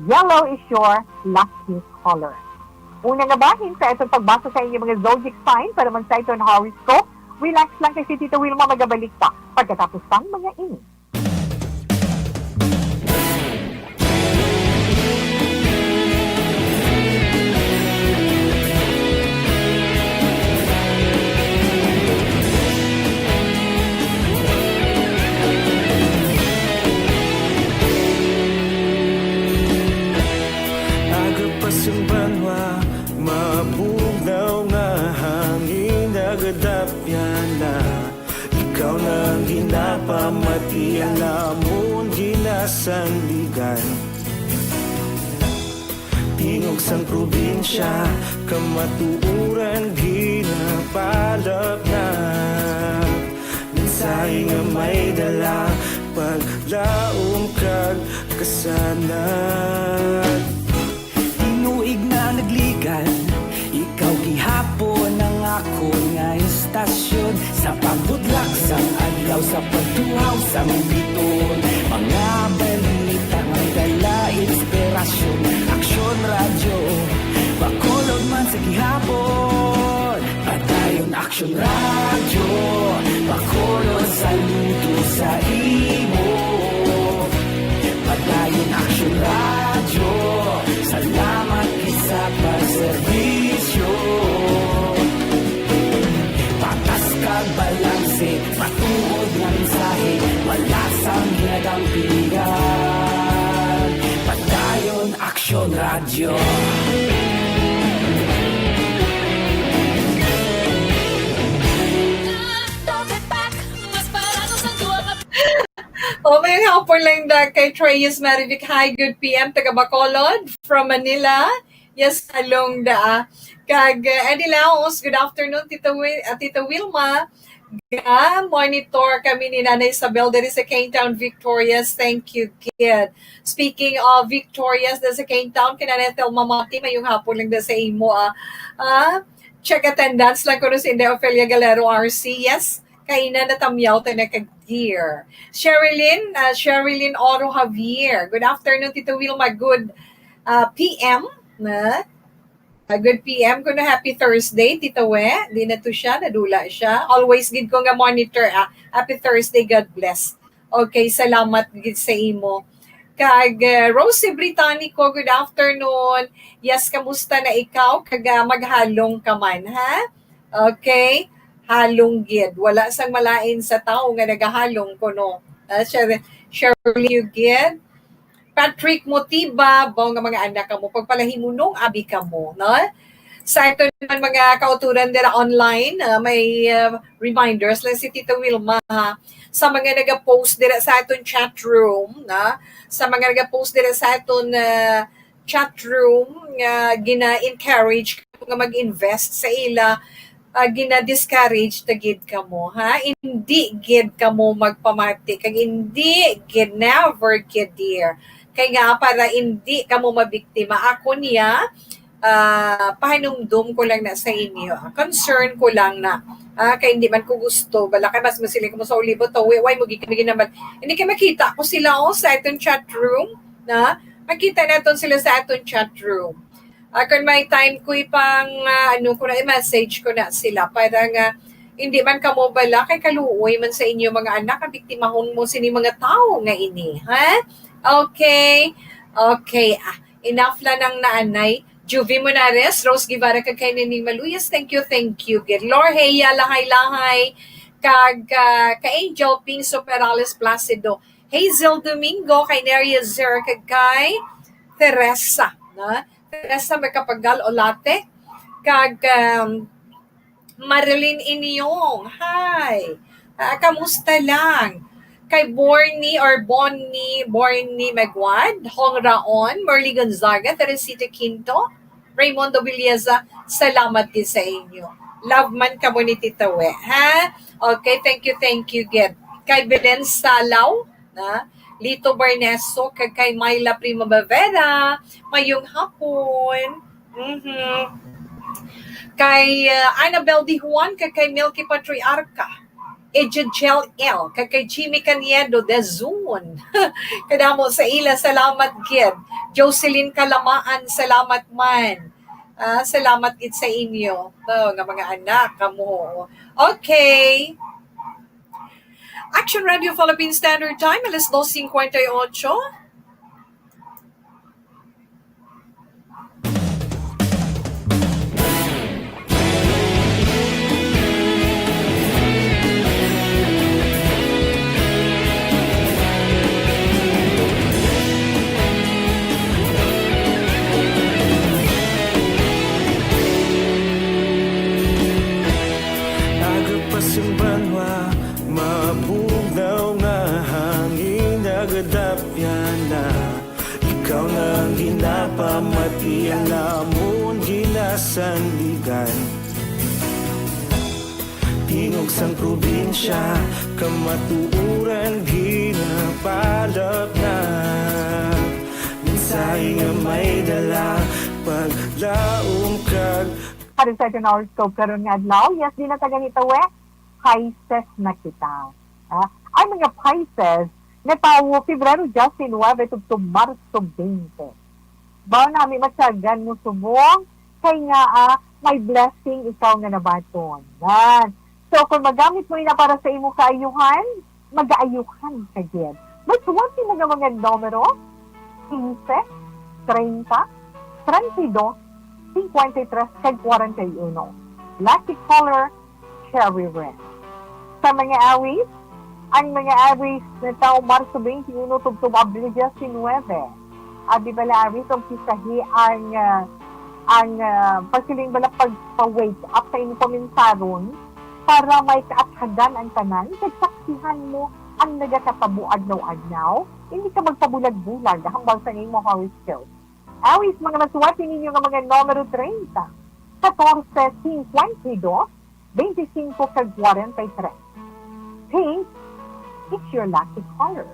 Yellow is your lucky color. Una nga bahin sa atong pagbasa sa inyong mga zodiac sign para man sa iton horoscope, relax lang kay si Tita Wilma magabalik pa pagkatapos sang mga ini. Sa banwa, mabugnaw nga hangin nagadapyan na. Ikaw na ang ginapamati, ang amon ginasandigan. Tingog sang probinsya, kamatuoran ginapalapnap. Mensahe nga may dala, paglaom kag kasanag. Tinuig na nagligan, ikaw gihapon ang akon nga istasyon. Sa pagbudlak sang adlaw, sa pagtuhaw sang biton, mga balita may dala inspirasyon. Aksyon Radyo, Bacolod man sa gihapon. Padayon Aksyon Radyo, Bacolod, saludo sa imo. Padayon Aksyon Radyo, salamat gid sa pagserbisyo. Patas kag balanse, matuod nga mensahe, wala sang ginadampigan. Padayon Aksyon Radyo. Oh, may hapon lang da kay Treyus Marivic. Hi, good P M, taga Bacolod, from Manila. Yes, halong da. Kag, uh, Eddie Laos, good afternoon, Tita, Wi- uh, Tita Wilma. Ga monitor kami ni Nanay Isabel diri sa Kingtown, Victorias. Thank you, kid. Speaking of Victorias, da sa Kingtown, kay Nanay Thelma Mati, mayong hapon lang da sa imo, ah. Ah, check attendance lang kuno si Inday Ofelia Galero R C. Yes, kaina na tamyaw ta na ka dear. Sherilyn, ah, Sherilyn Oro Javier. Good afternoon, Tito Wilma. Good, ah, P M na. Ah, good P M kuno, happy Thursday, Tito We. Di na to siya, nadula siya. Always gid ko nga monitor, ah. Happy Thursday, God bless. Okay, salamat gid sa imo. Kag, ah, Rosie Británico, good afternoon. Yes, kamusta na ikaw? Kag, ah, maghalong ka man, ha? Okay? Halong gid. Wala sang malain sa tawo nga nagahalong kuno. Ah, Sher-, Shirley Gid. Patrick Motiba, baw nga mga anak kamo, pagpalahimunong abi kamo, no? Sa aton naman mga kauturan dira online, ah, may, ah, reminders lang si Tita Wilma, ha. Sa mga nagapost dira sa aton chat room, na, sa mga nagapost dira sa aton, ah, chat room nga gina-encourage nga mag-invest sa ila, ah, gina-discourage ta gid kamo, ha? Indi gid kamo magpamati, kag indi gid, never gid, dear. Kay nga, para indi kamo mabiktima, ako niya, ah, pahinumdom ko lang na sa inyo. Ah, concern ko lang na. Ah, kay hindi man ko gusto. Bala kay mas masiling ko mo sa ulibot, to, way, way mo gid kami ginamad. Hindi kay makita ko sila, oh, sa aton chat room, na? Makita naton sila sa aton chat room. Ah, kung may time ko ipang, ah, ano ko na, i-message ko na sila para nga hindi man kamo bala kay kaluoy man sa inyo mga anak ang biktimahon mo sini mga tawo nga ini, ha? Okay. Okay. Ah, enough lang ang naanay. Juvie Monares, Rose Guevara, kag kay Nining Maluyas. Thank you, thank you. Gid. Lorheya Lahay-Lahay, kag, ah, kay Angel Ping Superales Placido. Hazel Domingo, kay Neria Zer, kag kay Teresa, na? Teresa Macapagal Olate, kag, um, Marilyn Inyong. Hi. Ah, kamusta lang? Kay Borny or Bonnie, Borny Maguad, Hong Raon, Merly Gonzaga, Teresita Quinto, Raymundo Villeza, salamat gid sa inyo. Love man kamo ni Tita We, ha? Okay, thank you, thank you gid. Kay Belen Salaw, na, Lito Barneso, kag kay Myla Primavera, mayong hapon. Mhm. Kay, uh, Annabel Di Juan, kag kay Milky Patriarca, Ejegel L, kag kay Jimmy Caniedo, Dezun. Kadamo sa ila, salamat gid. Jocelyn Kalamaan, salamat man. Ah, salamat gid sa inyo. Oh, nga mga anak, kamo. Okay. Action Radio Philippine Standard Time, alas dos cincuenta y ocho. Ginasandigan, tingog sang probinsya, kamatuoran ginapalapnap. Mensahe nga may dala, paglaom kag Para sa aton horoscope karon nga adlaw, yes, di na ta gani tawi, Pisces na kita. Ah, ang mga Pisces, natawo Febrero diyes nuwebe tubtob Marso twenty. Baw nami matyagan mo subong, kay nga, ah, may blessing ikaw nga nabaton. Yan. So, kung magamit mo ina para sa imo kaayuhan, magaayuhan ka gid. May suwat mo nga mga numero, quince, treinta, treinta y dos, cincuenta y tres, kag cuarenta y uno. Lucky color, cherry red. Sa mga Aries, ang mga Aries natawo Marso twenty-uno tubtob Abril diecinuebe. Abi bala, Aries, umpisahi ang, ah, ang, ah, pagsiling bala, pagpa-wake up sa imong paminsaron para may kaathagan ang tanan, kag saksihan mo ang nagakatabo adlaw-adlaw. Hindi ka magpabulag-bulag hambal sa imong horoscope. Awis, mga masuwati ninyo nga mga numero treinta, catorce, cincuenta y dos, veinticinco, kag cuarenta y tres. Pink is your lucky color.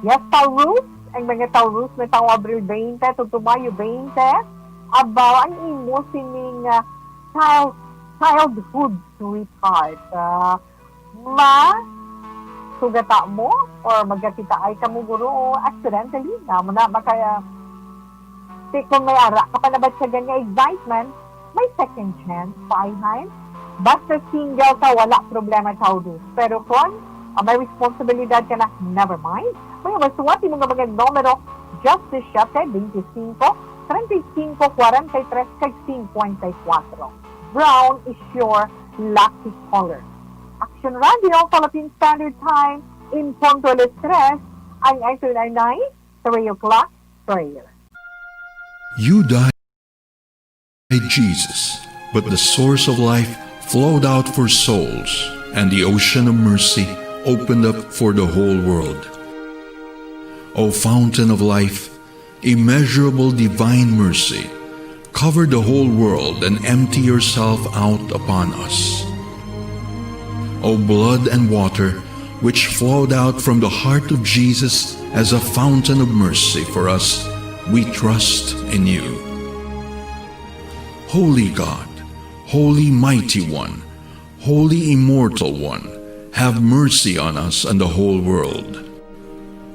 Yes, Taurus, ang mga Taurus natawo Abril twenty tubtob Mayo twenty, abaw ang imo sining, ah, child, childhood sweetheart. Ah, ma, sugata mo or magkakitaay kamo, guro, o accidentally, na mo na makaya, ti, kung may ara ka pa nabatyagan nga excitement, may second chance pa, ayhan. Basta single ka, wala problema, Taurus. Pero kung, ah, may responsibilidad ka na, never mind. May masuwati mo nga mga numero, diyesisiyete, beintisinko, treinta y cinco, cuarenta y tres, kag cincuenta y cuatro. Brown is your lucky color. Action Radio, Philippine Standard Time, in punto alas tres, ang S N R nine, three o'clock prayer. You died, Jesus, but the source of life flowed out for souls, and the ocean of mercy opened up for the whole world. O fountain of life, immeasurable divine mercy, cover the whole world and empty yourself out upon us. O blood and water, which flowed out from the heart of Jesus as a fountain of mercy for us, we trust in you. Holy God, Holy Mighty One, Holy Immortal One, have mercy on us and the whole world.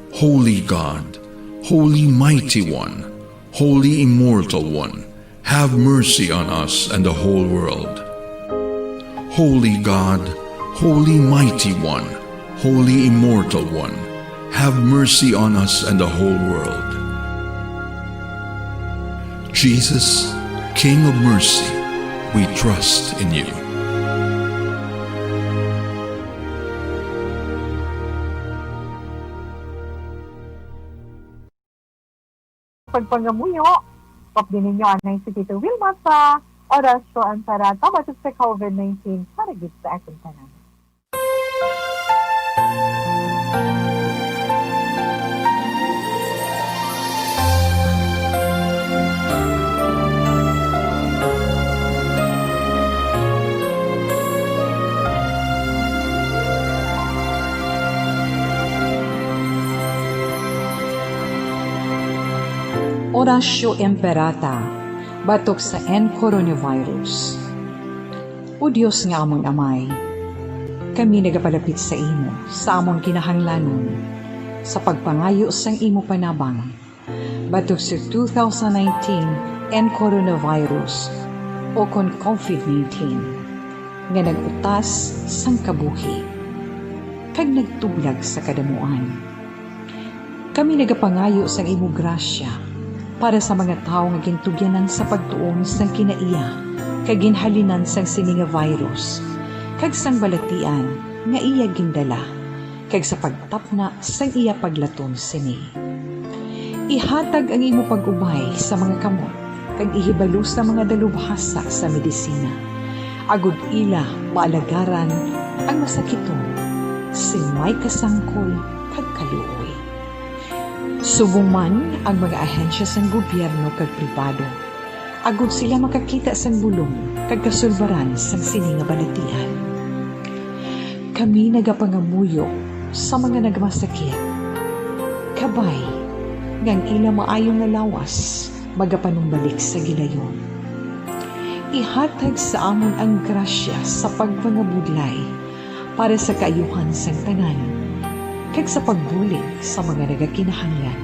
Holy God, Holy Mighty One, Holy Immortal One, have mercy on us and the whole world. Holy God, Holy Mighty One, Holy Immortal One, have mercy on us and the whole world. Jesus, King of mercy, we trust in you. Pagpangamuyo, update ninyo anay si Tito Wilma sa Orasyo Amparata batok sa COVID nineteen para gid sa aton tanan. Orasyo Imperata, batok sa N coronavirus. O Dios nga amon Amay, kami nagapalapit sa imo sa amon kinahanglanon, sa pagpangayo sang imo panabang batok sa two thousand nineteen N coronavirus, o kon COVID nineteen, nga nag-utas sang kabuhi kag nagtublag sa kadamuan. Kami nagapangayo sang imo grasya para sa mga tawo nga gintugyanan sa pagtuon sang kinaiya kag ginhalinan sang sini nga virus, kag sang balatian nga iya gindala, kag sa pagtapna sang iya paglaton sini. Ihatag ang imo pag-ubay sa mga kamot kag ihibalo sa mga dalubhasa sa medisina, agod ila maalagaran ang masakiton sing may kasangkol kag kaluoy. Subong man ang mga ahensya sang gobyerno kag pribado, agod sila makakita sang bulong kag kasulbaran sang sini nga balatian. Kami nagapangamuyo sa mga nagmasakit, kabay nga ang ila maayo nga lawas magapanumbalik sa gilayon. Ihatag sa amon ang grasya sa pagpangabudlay para sa kaayuhan sang tanan, kag sa pagbulig sa mga nagakinahanglan.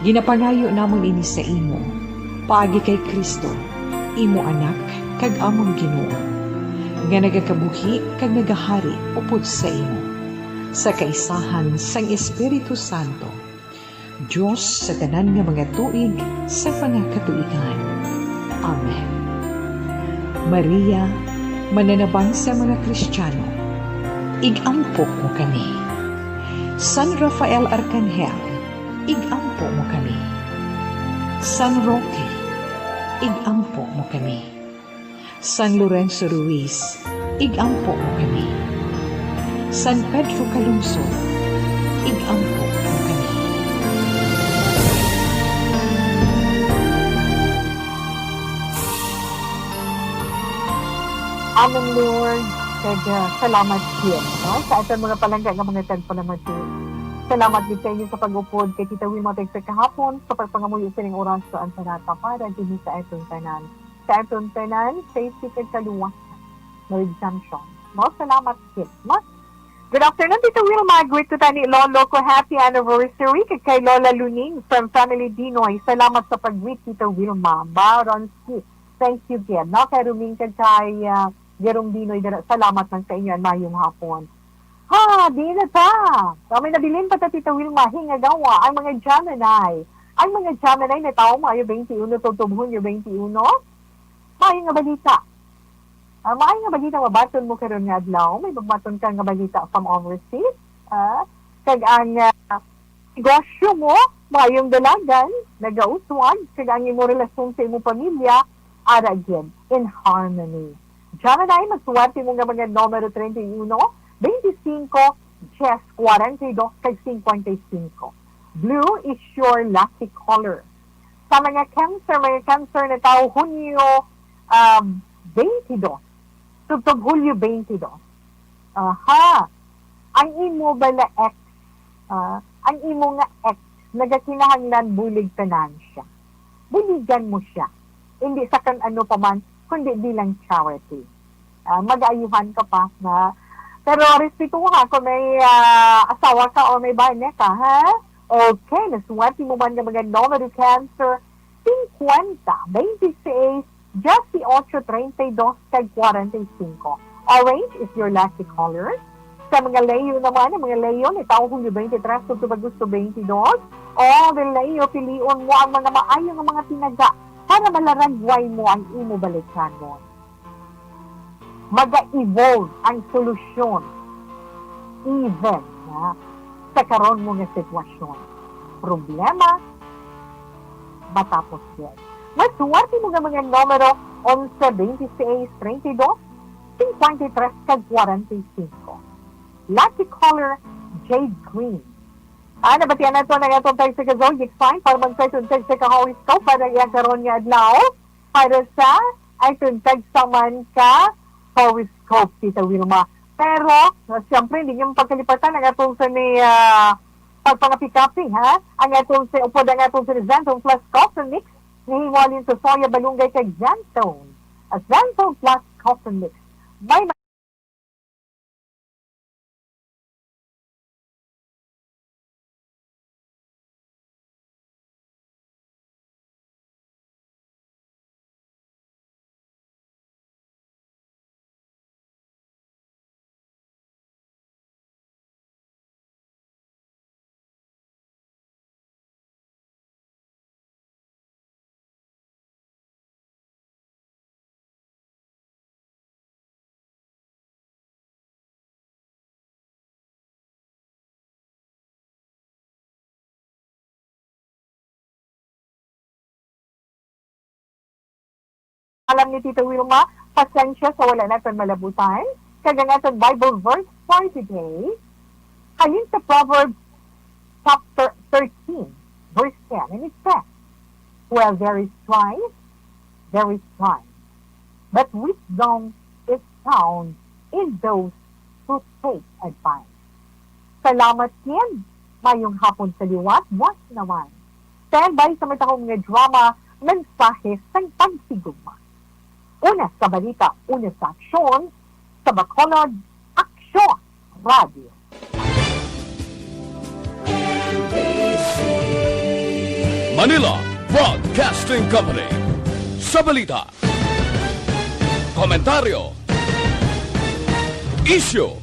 Ginapangayo namon ini sa imo, paagi kay Cristo, imo Anak kag amon Ginoo, nga nagakabuhi kag nagahari upod sa imo, sa kaisahan sang Espiritu Santo, Dios sa tanan nga mga tuig sa mga katuigan. Amen. Maria, mananabang sa mga Kristiano, ig-ampo mo kami. San Rafael Arcangel, ig-ampo mo kami. San Roque, ig-ampo mo kami. San Lorenzo Ruiz, ig-ampo mo kami. San Pedro Calungsod, ig-ampo mo kami. Amen, Lord. Kag, ah, salamat gid, no? Sa aton mga palangga nga mga tagpalamati. Salamat gid sa inyo sa pag-upod kay Tita Wilma, tag sa kahapon, sa pagpangamuyo sining oras sa Antanata para dinhi sa aton tanan. Sa aton tanan, safety kag kaluwasan. No exemption. No? Salamat gid, no? Good afternoon, Tita Wilma. Greet ko tani Lolo ko. Happy anniversary. Kag kay Lola Luning from Family Dinoy. Salamat sa pag-greet, Tita Wilma. Baron Skip. Thank you gid, no? Kay Ruming kag kay, ah, Jerome Dinoy dira. Salamat lang sa inyo, and mayong hapon. Ha, di na ta. Sa may nabilin pa ta, Tita Wilma, hingagawa ang mga Gemini. Ang mga Gemini na tawo maayo, twenty-one tubtob Hunyo twenty-one. Maayo nga balita. Ah, maayo nga balita, mabaton mo karon nga adlaw. May mabaton ka nga balita from overseas. Ah, kag ang, ah, negosyo mo, maayong dalagan, nagauswag, kag ang imo relasyon sa imo pamilya, ara gid, in harmony. Gemini, maswerte mo nga mga numero treinta y uno, veinticinco, diez, cuarenta y dos, kag cincuenta y cinco. Blue is your lucky color. Sa mga Cancer, mga Cancer na tawo, Hunyo, um, twenty-two, tubtob Hulyo twenty-two. Aha. Ang imo bala ex, ah, ang imo nga ex nagakinahanglan bulig financial. Buligan mo siya. Hindi sa kan ano pa man, kundi bilang charity. Ah, mag-aayuhan ka pa, ha? Pero respetuha kung may, ah, asawa ka o may bana ka, ha? Okay, naswerte mo man nga mga numero, Cancer, cincuenta, veintiséis, dieciocho, treinta y dos, kag cuarenta y cinco. Orange is your lucky color. Sa mga Leo naman, ang mga Leo ni tawo Hulyo twenty-three tubtob Agosto twenty-two. Oh, the Leo, pilion mo ang mga maayo nga mga tinaga para malaragway mo ang imo balikanon. Maga-evolve ang solusyon even, ha, sa karon mo nga sitwasyon. Problema, matapos gid. Maswerte mo nga mga numero, onse, veintiséis, treinta y dos, cincuenta y tres, kag cuarenta y cinco. Lucky color, jade green. Ah, nabatian nato ang atong tagsa ka zodiac sign para mag-set ang tagsa ka horoscope para iya karon nga adlaw. Para sa atong tagsa man ka horoscope, Tita Wilma. Pero, ah, siyempre, hindi niyo mapagkalipatan ang atong sa ni, ah, pagpangapi-kapi, ha? Ang atong sa, upod ang atong sa Xanthone Plus Coffee Mix, nahiwalin sa soya, balunggay, kag xanthone. Ah, Xanthone Plus Coffee Mix. May Alam ni Tita Wilma, pasensya sa wala naton malabutan. Kag ang aton Bible verse for today, halin sa Proverbs chapter thirteen, verse ten, and it says, "Where there is strife, there is time, but wisdom is found in those who take advice. Salamat, Ken. Mayong hapon sa liwat, Boss Nawan. Standby sa matahom nga drama, Mensahe sang Pagsigugma. Una sa balita, una sa aksyon, sa Bacolod, Aksyon Radio. Manila Broadcasting Company. Sa balita, komentaryo, isyu,